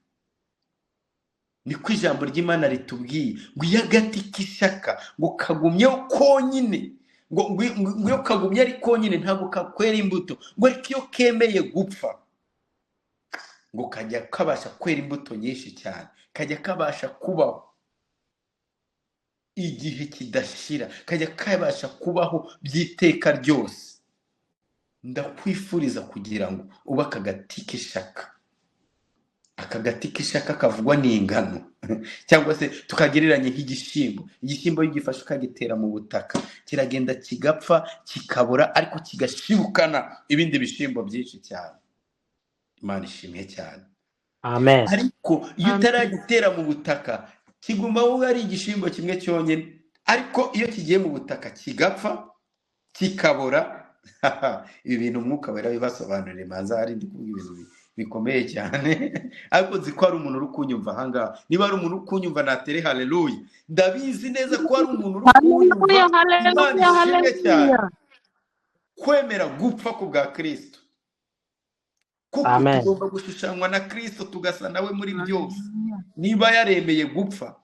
Niko ijambo ry'Imana ritubwiye ngo iyo agati k'ishyaka ngo kagumyeho konyine, ngo iyo kagumye ari konyine ntabwo kakwera imbuto, ngo ariko iyo kemeye gupfa ngo kajya kabasha kwera imbuto nyinshi cyane, kajya kabasha kubaho igihe kidashira, kajya kabasha kubaho by'iteka ryose. Ndakwifuriza kugira ngo ube akagati k'ishaka. Akagati k'ishaka kavugwa n'ingano cyangwa se tukagereranya nk'igishyimbo. Igishyimbo iyo ugifashe ukagitera mu butaka kiragenda kigapfa kikabora, ariko kigashibukana ibindi bishyimbo byinshi cyane. Imana ishimwe cyane. Amen. Ariko iyo utaragitera mu butaka kiguma wowe ari igishyimbo kimwe cyonyine, ariko iyo kigiye mu butaka kigapfa kikabora. Ibi bintu umwuka wera bibasobanurire, manza hari ndi kuvuga ibintu bikomeye cyane, ariko nzi ko hari umuntu uri kunyumva aha ngaha. Niba hari umuntu uri kunyumva natere haleluya. Ndabizi neza ko hari umuntu uri kunyumva. Imana ishimwe cyane. Kwemera gupfa ku bwa Kristo, Kuko Amen. tugomba gushushanywa na Kristo, tugasa nawe muri byose. Niba yaremeye gupfa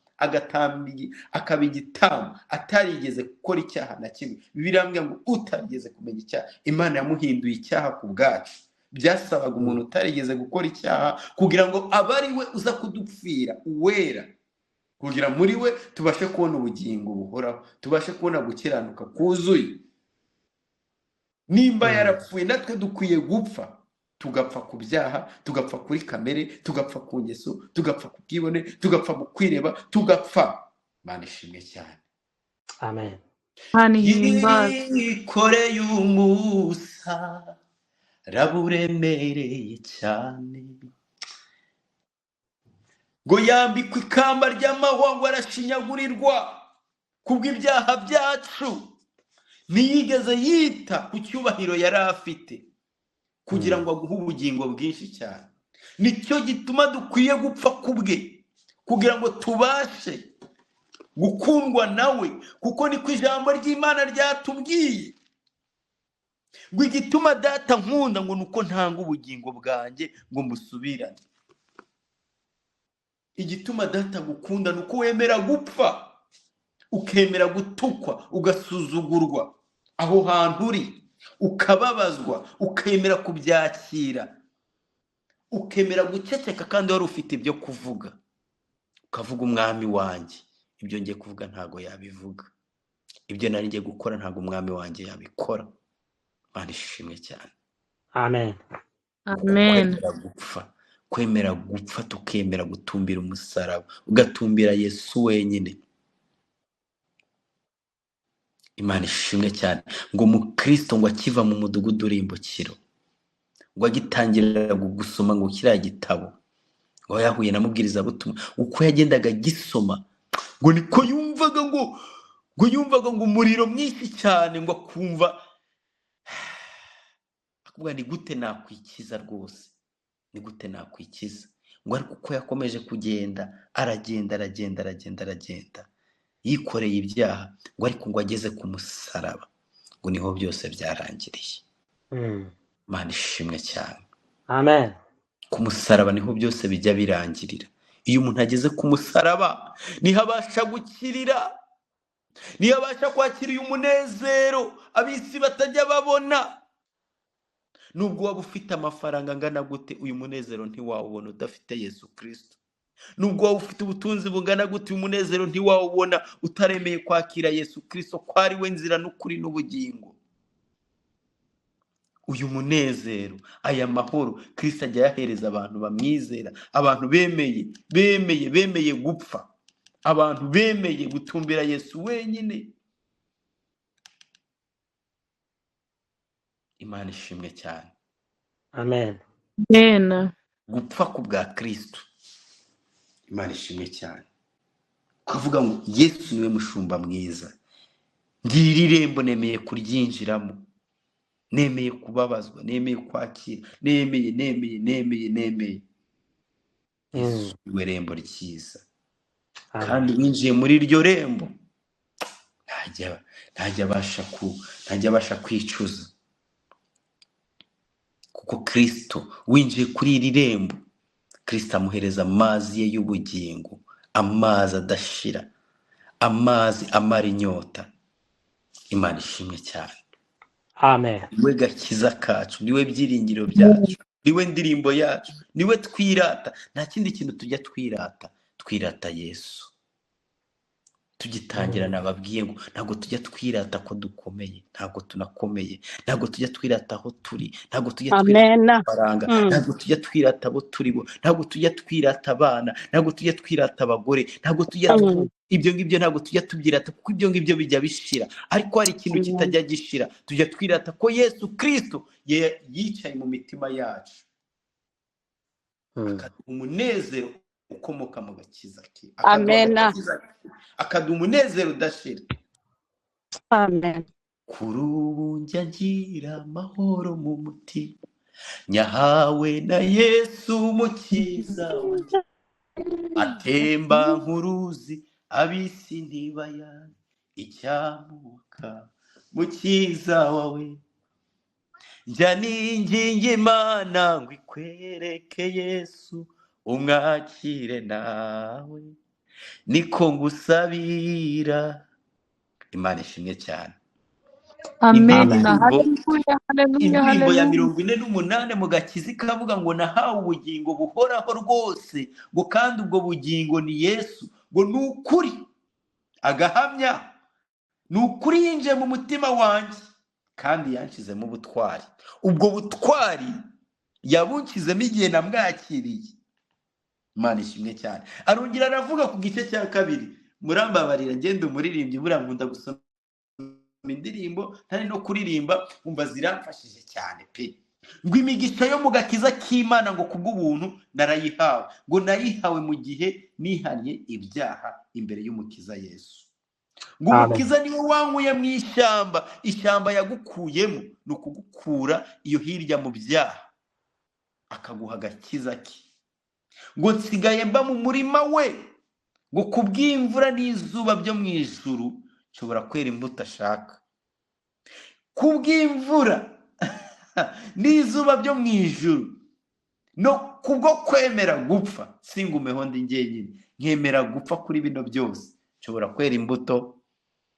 akaba igitambo atarigeze gukora icyaha na kimwe, Bibiliya irambwira ngo utarigeze kumenya icyaha, Imana yamuhinduye icyaha ku bwacu. Byasabaga umuntu utarigeze gukora icyaha kugira ngo abe ari we uza kudupfira, uwera, kugira muri we tubashe kubona ubugingo buhoraho, tubashe kubona gukiranuka kuzuye. Nimba yarapfuye, natwe dukwiye gupfa, tugapfa ku byaha, tugapfa kuri kamere, tugapfa ku ngeso, tugapfa ku bwibone, tugapfa mu kwireba, tugapfa. Imana ishimwe cyane. Amen. Imana ihimbazwe. Yikoreye umusaraba uremereye cyane, ngo yambikwe ikamba ry'amahwa, ngo arashinyagurirwa kubw'ibyaha byacu. Ntiyigeze yita ku cyubahiro yari afite kugira ngo aguhe ubugingo bwinshi cyane. Nicyo gituma dukwiye gupfa kubwe, kugira ngo tubashe gukundwa nawe, kuko niko ijambo ry'Imana ryatubwiye ngo igituma data nkunda ngo nuko ntanga ubugingo bwanjye ngo mbusubirane. Igituma data gukunda nuko wemera gupfa, ukemera gutukwa, ugasuzugurwa aho hantu uri, ukababazwa, ukemera kubyakira, ukemera guceceka kandi wari ufite ibyo kuvuga, ukavuga umwami wanjye ibyo ngiye kuvuga ntago yabivuga, ibyo nari ngiye gukora ntago umwami wanjye yabikora. Imana ishimwe cyane. Amen. Amen. Kwemera gupfa, kwemera gupfa, tukemera gutumbira umusaraba, ugatumbira Yesu wenyine. Imana ishimwe cyane. Ngo umukristo ngo akiva mu mudugudu urimbukiro, ngo agitangira gusoma ngo kiriya gitabo, ngo yahuye na mubwirizabutumwa, uko yagendaga agisoma ngo niko yumvaga ngo yumvaga ngo umuriro mwinshi cyane, ngo akumva akavuga ni gute nakwikiza rwose, ni gute nakwikiza. Ngo ariko uko yakomeje kugenda aragenda aragenda aragenda aragenda yikoreye ibyaha, ngo ariko ngo ageze ku musaraba ngo niho byose byarangiriye. Imana ishimwe cyane. Amen. Ku musaraba niho byose bijya birangirira. Iyo umuntu ageze ku musaraba niho abasha gukirira, niho abasha kwakira uyu munezero ab'isi batajya babona. Nubwo waba ufite amafaranga angana gute, uyu munezero ntiwawubona udafite Yesu Kristo. Nubwo waba ufite ubutunzi bungana gute, uyu munezero ntiwawubona utaremeye kwakira Yesu Kristo ko ari we nzira n'ukuri n'ubugingo. Uyu munezero, aya mahoro Kristo ajya ayahereza abantu bamwizera, abantu bemeye, bemeye, bemeye gupfa, abantu bemeye gutumbira Yesu wenyine. Imana ishimwe cyane. Amen. Amen. Gupfa ku bwa Kristo. Imana ishimwe cyane. Ukavuga ngo Yesu niwe mushumba mwiza, ngiri irembo nemeye kuryinjiramo, nemeye kubabazwa, nemeye kwakira, nemeye, nemeye, nemeye, nemeye. Yesu niwe rembo ryiza. Kandi winjiye muri iryo rembo ntajya abasha kwicuza. Kuko Kristo winjiye kuri iri rembo, Kristo amuhereza amazi ye y'ubugingo, amazi adashira, amazi amara inyota. Imana ishimwe cyane. Amen. Niwe gakiza kacu, niwe byiringiro byacu, niwe ndirimbo yacu, niwe twirata. Nta kindi kintu tujya twirata, twirata Yesu. Tugitangira nababwiye ngo ntabwo tujya twirata ko dukomeye, ntabwo tunakomeye, ntabwo tujya twirata aho turi, ntabwo tujya twirata amafaranga, ntabwo tujya twirata abo turi bo, ntabwo tujya twirata abana, ntabwo tujya twirata abagore, ntabwo tujya ibyo ngibyo ntabwo tujya tubyirata, kuko ibyo ngibyo bijya bishira. Ariko hari ikintu kitajya gishira, tujya twirata ko Yesu Kristo yicaye mu mitima yacu, akaduha umunezero ukomoka mu gakiza ke, akaduha umunezero udashira. Amen. Kuri ubu njya ngira amahoro mu mutima, nyahawe na Yesu mukiza wanjye, atemba nk'uruzi ab'isi ntibayazi, icyamuka mukiza wawe. Njya ninginga Imana ngo ikwereke Yesu, umwakire nawe, niko ngusabira. Imana ishimwe cyane. Amen. Indirimbo Haleluya, haleluya, indirimbo ya haleluya. 48 mu gakiza ikavuga ngo nahawe ubugingo buhoraho rwose, ngo kandi ubwo bugingo ni Yesu, ngo ni ukuri, agahamya ni ukuri yinjiye mu mutima wanjye kandi yanshizemo ubutwari. Ubwo butwari yabunshyizemo igihe namwakiriye. Imana ishimwe cyane. Arongera aravuga ku gice cya kabiri, murambabarira ngenda umuririmbyi, buriya nkunda gusoma indirimbo ntari no kuririmba, umva ziramfashije cyane pe. Ngo imigisha yo mu gakiza k'Imana ngo kubw'ubuntu narayihawe, ngo nayihawe mu gihe nihanye ibyaha imbere y'Umukiza Yesu. Ngo Amen. Umukiza niwe wankuye mu ishyamba, ishyamba yagukuyemo ni ukugukura iyo hirya mu byaha akaguha agakiza ke. Ngo nsigaye mba mu murima we, ngo kubw'imvura n'izuba byo mu ijuru nshobora kwera imbuto ashaka. Kubw'imvura n'izuba byo mu ijuru no kubwo kwemera gupfa, singumeho ndi njyenyine, nkemera gupfa kuri bino byose, nshobora kwera imbuto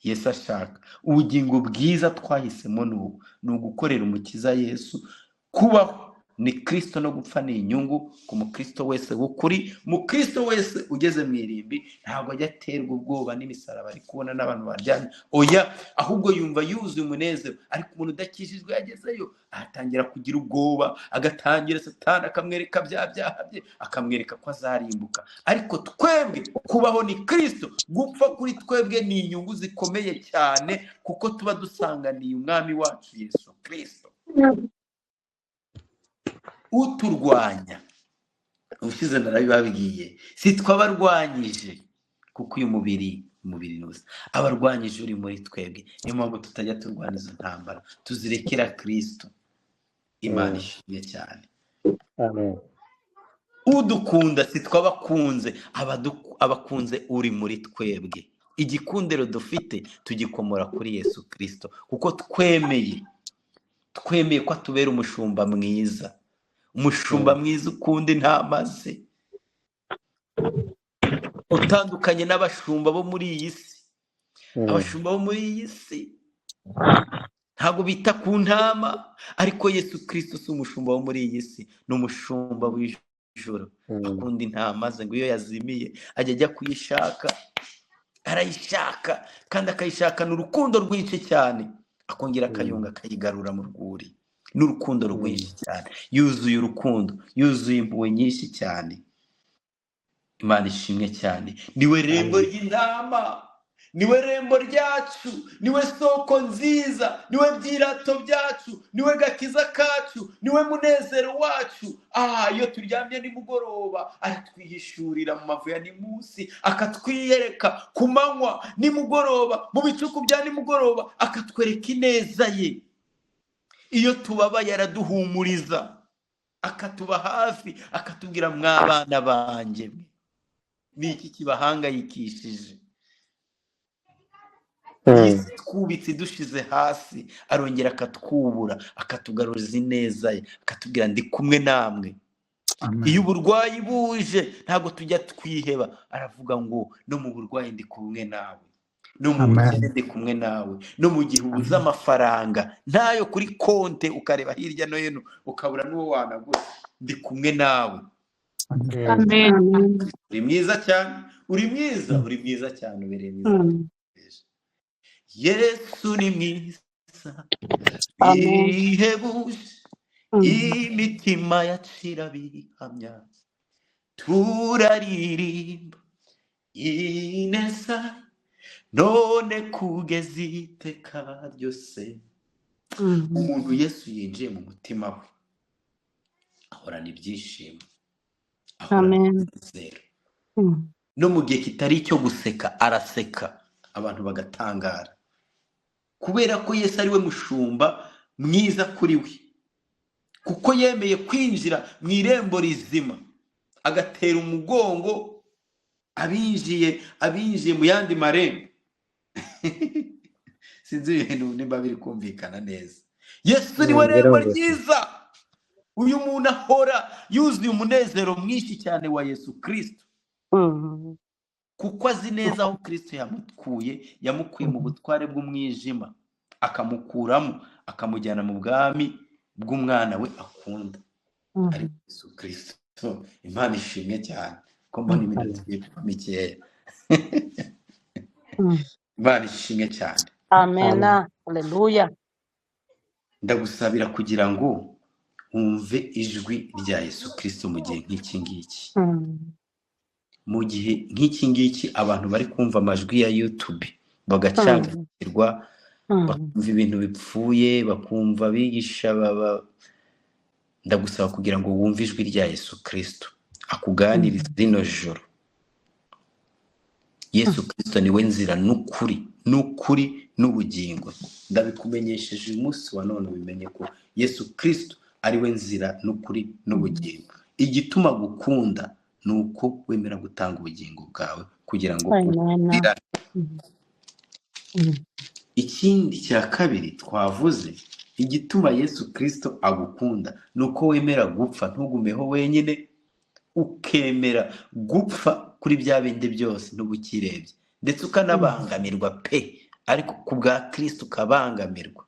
Yesu ashaka. Ubugingo bwiza twahisemo ni ubu, ni ugukorera Umukiza Yesu. Kubaho ni Kristo no gupfa ni inyungu ku mukristo wese w'ukuri. Mukristo wese ugeze mu irimbi ntabwo ajya aterwa ubwoba n'imisaraba ari kubona n'abantu baryamye, oya, ahubwo yumva yuzuye umunezero. Ariko umuntu udakijijwe yagezeyo atangira kugira ubwoba, agatangira Satani akamwereka bya byaha bye, akamwereka ko azarimbuka. Ariko twebwe kubaho ni Kristo, gupfa kuri twebwe ni inyungu zikomeye cyane, kuko tuba dusanganiye Umwami wacu Yesu Kristo. Uturwanya ubushize narabibabwiye, si twabarwanyije, kuko uyu mubiri ni ubusa, abarwanyije uri muri twebwe. Niyo mpamvu tutajya turwana izo ntambara, tuzirekera Kristo. Imana ishimwe cyane. Amen. Udukunda si twabakunze, abakunze uri muri twebwe. Igikundiro dufite tugikomora kuri Yesu Kristo, kuko twemeye ko atubera umushumba mwiza. Umushumba mwiza ukunda intama ze, utandukanye n'abashumba bo muri iyi si. Abashumba bo muri iyi si ntabwo bita ku ntama, ariko Yesu Kristo si umushumba wo muri iyi si, ni umushumba w'ijuru. Akunda intama ze, ngo iyo yazimiye ajya kuyishaka, arayishaka kandi akayishakana urukundo rwinshi cyane, akongera akayunga akayigarura mu rwuri n'urukundo rwinshi cyane. Yuzuye urukundo, yuzuye impuhwe nyinshi cyane. Imana ishimwe cyane. Niwe rembo ry'intama, niwe rembo ryacu, niwe soko nziza, niwe byirato byacu, niwe gakiza kacu, niwe munezero wacu. Iyo turyamye nimugoroba aratwihishurira mu mavu ya nimunsi, akatwiyereka ku manywa nimugoroba, mu bicuku bya nimugoroba akatwereka ineza ye. Iyo tubabaye araduhumuriza, akatuba hafi, akatubwira mwabana banjye mwe, ni iki kibahangayikishije? Iyi si twubitse idushize hasi, arongera akatwubura, akatugaruza ineza ye, akatubwira ndi kumwe namwe. Iyo uburwayi buje ntabwo tujya twiheba, aravuga ngo no mu burwayi ndi kumwe nawe, no mu bukene ndi kumwe nawe, no mu gihe ubuze amafaranga ntayo kuri konte, ukareba hirya no hino ukabura n'uwo wanagura, ndi kumwe nawe. Amen. Uri mwiza cyane, uri mwiza, uri mwiza cyane, ubereye mwiza. Yesu ni mwiza bihebuje, imitima yacira bihamya, turaririmba ineza none kugeza iteka ryose. Umuntu Yesu yinjiye mu mutima we ahorana ibyishimo, ahorana umunezero, no mu gihe kitari icyo guseka araseka, abantu bagatangara, kubera ko Yesu ari we mushumba mwiza kuri we, kuko yemeye kwinjira mu irembo rizima, agatera umugongo abinjiye mu yandi marembo. Sinzi ibintu nimba biri kumvikana neza. Yesu ni we rembo Birumvikana. ryiza. Uyu muntu ahora yuzuye umunezero mwinshi cyane wa Yesu Kristo, kuko azi neza aho Kristo yamukuye. Yamukuye mu butware bw'umwijima, akamukuramo, akamujyana mu bwami bw'umwana we akunda, ari Yesu Kristo. Imana ishimwe cyane ko mbona iminota igiye kuba mikeya. Imana ishimwe cyane. Amena, haleluya. Ndagusabira kugira ngo wumve ijwi rya Yesu Kristo mu gihe nk'iki ngiki. Mu gihe nk'iki ngiki abantu bari kumva amajwi ya YouTube bagacanganyikirwa, bakumva ibintu bipfuye, bakumva abigisha baba. Ndagusaba kugira ngo wumve ijwi rya Yesu Kristo akuganiriza rino joro. Yesu Kristo niwe nzira n'ukuri, n'ukuri n'ubugingo. Ndabikumenyesheje uyu munsi wa none, ubimenye ko Yesu Kristo ari we nzira n'ukuri n'ubugingo. Igituma gukunda ni uko wemera gutanga ubugingo bwawe kugira ngo Amena. ubirane. Ikindi cya kabiri twavuze, igituma Yesu Kristo agukunda ni uko wemera gupfa, ntugumeho wenyine, ukemera gupfa kuri bya bindi byose ntubukirebye, ndetse ukanabangamirwa pe, ariko ku bwa Kristo ukabangamirwa.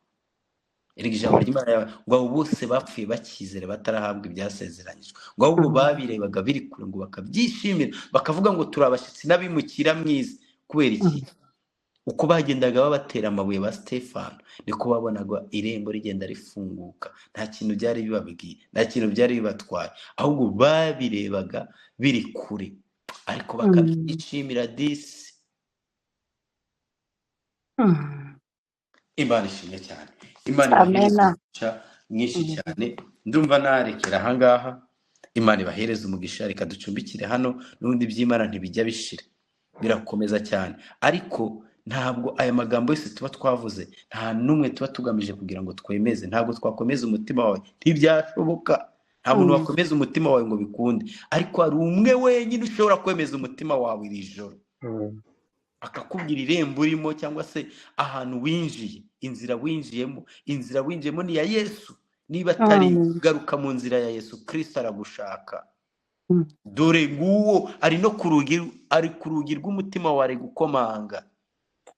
Erega ijambo ry'Imana yawe ngo abo bose bapfuye bakizera batarahabwa ibyasezeranyijwe, ngo ahubwo babirebaga biri kure ngo bakabyishimira, bakavuga ngo turi abashyitsi n'abimukira mu isi. Kubera iki? Uko bagendaga babatera amabuye ba Stefano, niko babonaga irembo rigenda rifunguka. Nta kintu byari bibabwiye, nta kintu byari bibatwaye, ahubwo babirebaga biri kure, ariko bakabyishimira disi. Imana ishimwe cyane. Imana ibahereze Amena. umugisha mwinshi cyane. Ndumva narekera ahangaha. Imana ibahereze umugisha. Reka ducumbikire hano, n'ubundi iby'Imana ntibijya bishira, birakomeza cyane. Ariko ntabwo aya magambo yose tuba twavuze, nta n'umwe tuba tugamije kugira ngo twemeze. Ntabwo twakomeza umutima wawe, ntibyashoboka. Nta muntu wakomeza umutima wawe ngo bikunde, ariko hari umwe wenyine ushobora kwemeza umutima wawe iri joro, akakubwira irembo urimo, cyangwa se ahantu winjiye, inzira winjiyemo. Inzira winjiyemo ni iya Yesu. Niba atari, garuka mu nzira ya Yesu Kristo, aragushaka. Dore nguwo ari no ku rugi, ari ku rugi rw'umutima wawe, ari gukomanga,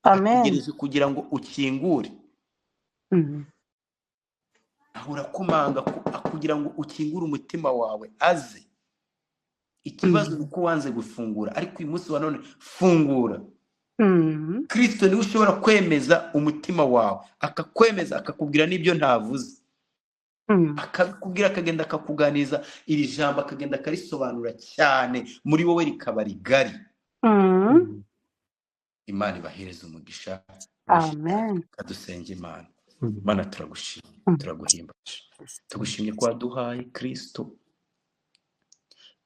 Amen. ategereje kugira ngo ukingure. Ahora akomanga kugira ngo ukingure umutima wawe aze. Ikibazo ni uko wanze gufungura, ariko uyu munsi wa none fungura. Kristo niwe ushobora kwemeza umutima wawe, akakwemeza, akakubwira n'ibyo ntavuze, akabikubwira, akagenda akakuganiriza iri jambo, akagenda akarisobanura cyane muri wowe, rikaba rigari. Imana ibahereze umugisha mwinshi cyane. Amen. Kadusenge Imana. Mana, turagushimye, turaguhimbaje, tugushimye ko waduhaye Kristo,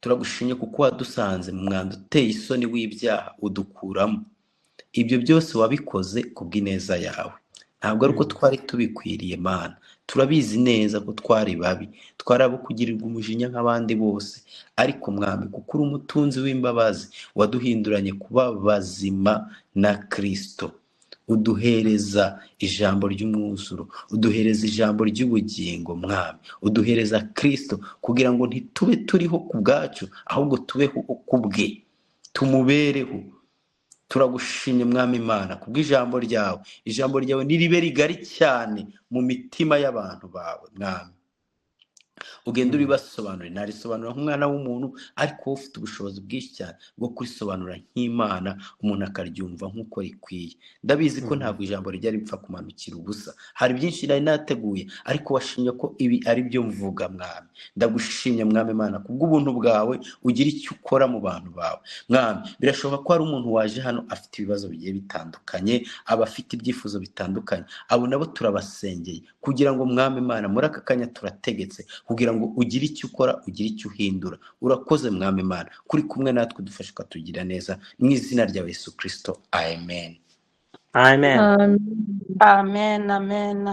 turagushimye kuko wadusanze mu mwanda uteye isoni w'ibyaha, udukuramo. Ibyo byose wabikoze kubw'ineza yawe, ntabwo ari uko twari tubikwiriye. Mana, turabizi neza ko twari babi, twari abo kugirirwa umujinya nk'abandi bose, ariko Mwami, kuko uri umutunzi w'imbabazi, waduhinduranye kuba bazima na Kristo, uduhereza ijambo ry'umwuzuro, uduhereza ijambo ry'ubugingo. Mwami, uduhereza Kristo kugira ngo ntitube turiho ku bwacu, ahubwo tubeho ku bwe, tumubereho. Turagushimye Mwami Imana kubw'ijambo ryawe. Ijambo ryawe niribe rigari cyane mu mitima y'abantu bawe. Mwami, ugenda uribasobanurira. Narisobanura nk'umwana w'umuntu, ariko wowe ufite ubushobozi bwinshi cyane bwo kurisobanura nk'Imana, umuntu akaryumva nk'uko rikwiye. Ndabizi ko ntabwo ijambo rijya ripfa kumanukira ubusa. Hari byinshi nari nateguye, ariko washimye ko ibi ari byo mvuga. Mwami, ndagushimye Mwami Imana kubw'ubuntu bwawe, ugira icyo ukora mu bantu bawe. Mwami, birashoboka ko hari umuntu waje hano afite ibibazo bigiye bitandukanye, aba afite ibyifuzo bitandukanye. Abo nabo turabasengeye kugira ngo Mwami Imana, muri aka kanya turategetse kugira ngo ugire icyo ukora, ugire icyo uhindura. Urakoze Mwami Imana kuri kumwe natwe, udufashe ukatugira neza, mu izina rya Yesu Kristo, amen. Amen. Amen. Amen, amen.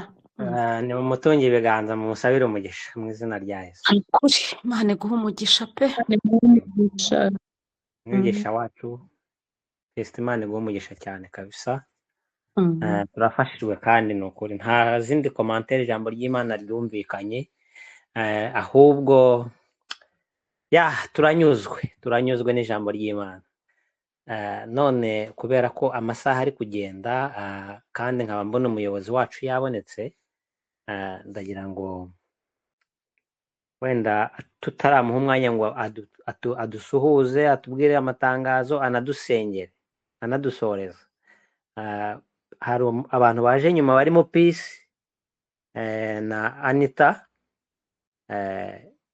Ni mumutunge ibiganza, mumusabire umugisha mu izina rya Yesu. Ukuri Imana iguhe umugisha pe. Umugisha. Umwigisha wacu Kristo, Imana iguhe umugisha cyane kabisa. Turafashijwe kandi ni ukuri nta zindi commentaire, ijambo ry'Imana ryumvikanye, ahubwo ya turanyuzwe n'ijambo ry'Imana. None kubera ko amasaha ari kugenda, kandi nkaba mbona umuyobozi wacu yabonetse, ndagira ngo wenda tutaramuha umwanya ngo adusuhuze, atubwire amatangazo, anadusengere, anadusoreza. Hari abantu baje nyuma barimo Peace na Anita,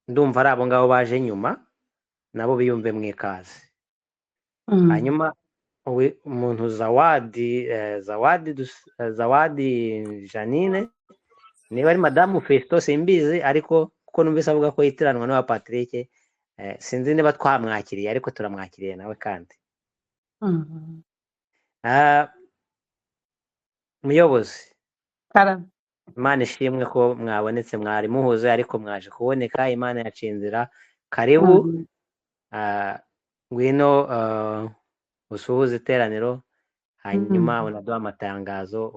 ndumva ari abo ngabo baje nyuma, nabo biyumve mu ikaze. Hanyuma umuntu Zawadi, Zawadi Janine, niba ari madamu Festo simbizi, ariko kuko numvise avuga ko yitiranwa n'uwa Patrick, sinzi niba twamwakiriye, ariko turamwakiriye nawe kandi. Muyobozi, Karame. Imana ishimwe ko mwabonetse, mwari muhuze ariko mwaje kuboneka, Imana yaciye inzira. Karibu, ngwino usuhuze iteraniro, hanyuma unaduha amatangazo,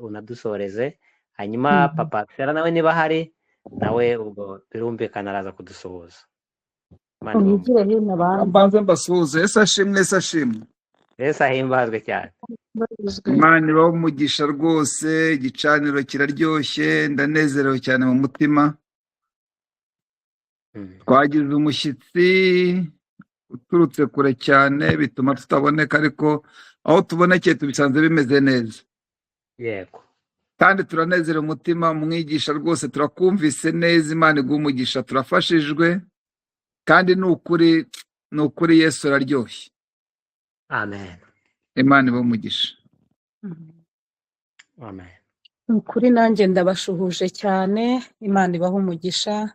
unadusoreze, hanyuma papa Sera nawe niba ahari nawe ubwo birumvikana araza kudusuhuza. Imana ibahe Mwigire hino abandi. Mbanze mbasuhuze. Yesu ashimwe, Yesu ashimwe. Yesu ahimbazwe cyane. Imana ibahe umugisha rwose, igicaniro kiraryoshye, ndanezerewe cyane mu mutima. Twagize umushyitsi uturutse kure cyane, bituma tutaboneka, ariko aho tubonekeye tubisanze bimeze neza. Yego. Kandi turanezerewe umutima, mwigisha rwose turakumvise neza, Imana iguhe umugisha, turafashijwe, kandi ni ukuri, ni ukuri Yesu araryoshye. Amen. Imana ibahe umugisha. Amen. Ni ukuri nanjye ndabashuhuje cyane, Imana ibahe umugisha.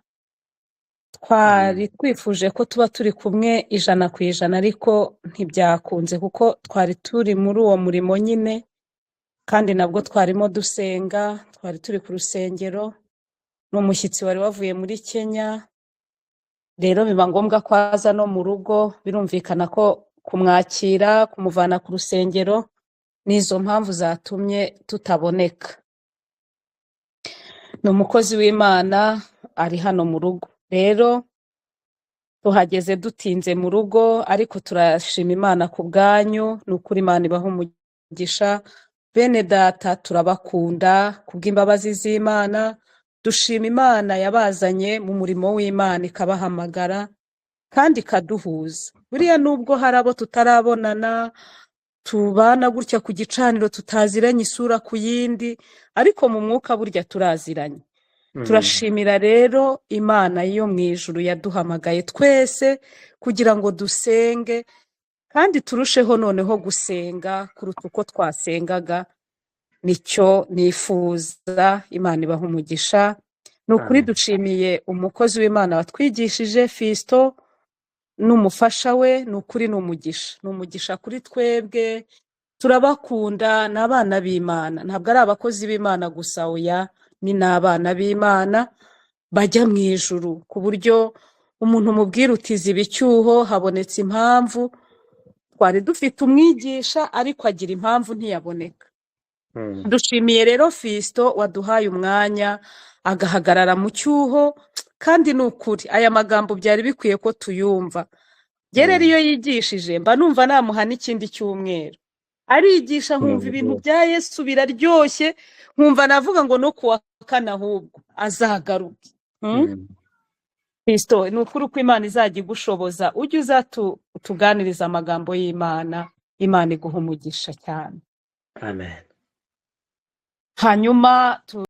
Twari twifuje ko tuba turi kumwe 100%, ariko ntibyakunze kuko twari turi muri uwo murimo nyine, kandi nabwo twarimo dusenga, twari turi ku rusengero, n'umushyitsi wari wavuye muri Kenya, rero biba ngombwa ko aza no mu rugo, birumvikana ko kumwakira, kumuvana ku rusengero, n'izo mpamvu zatumye tutaboneka. Ni umukozi w'Imana ari hano mu rugo. Rero tuhageze dutinze mu rugo, ariko turashima Imana ku bwanyu, ni ukuri Imana ibaha umugisha. Bene data turabakunda kubw'imbabazi z'Imana, dushima Imana yabazanye mu murimo w'Imana ikabahamagara kandi ikaduhuza. Buriya nubwo hari abo tutarabonana, tubana gutya ku gicaniro tutaziranye isura ku yindi, ariko mu mwuka burya turaziranye. Turashimira rero Imana yo mu ijuru yaduhamagaye twese kugira ngo dusenge, kandi turusheho noneho gusenga kuruta uko twasengaga. Nicyo nifuza, Imana ibahe umugisha. Ni ukuri dushimiye umukozi w'Imana watwigishije Fisto n'umufasha we, ni ukuri ni umugisha, ni umugisha kuri twebwe. Turabakunda, ni abana b'Imana, ntabwo ari abakozi b'Imana gusa, oya, ni n'abana b'Imana bajya mu ijuru, ku buryo umuntu umubwira uti ziba icyuho, habonetse impamvu. Twari dufite umwigisha ariko agira impamvu ntiyaboneka. Dushimiye rero Fisto waduhaye umwanya agahagarara mu cyuho, kandi ni ukuri aya magambo byari bikwiye ko tuyumva. Njye rero iyo yigishije mba numva namuha n'ikindi cyumweru. Arigisha nkumva ibintu bya Yesu biraryoshye, nkumva navuga ngo no kuwa kane ahubwo azagaruke. Fisto, ni ukuri uko Imana izajya igushoboza, ujye uza tuganiriza amagambo y'Imana, Imana iguha umugisha cyane. Amen. Hanyuma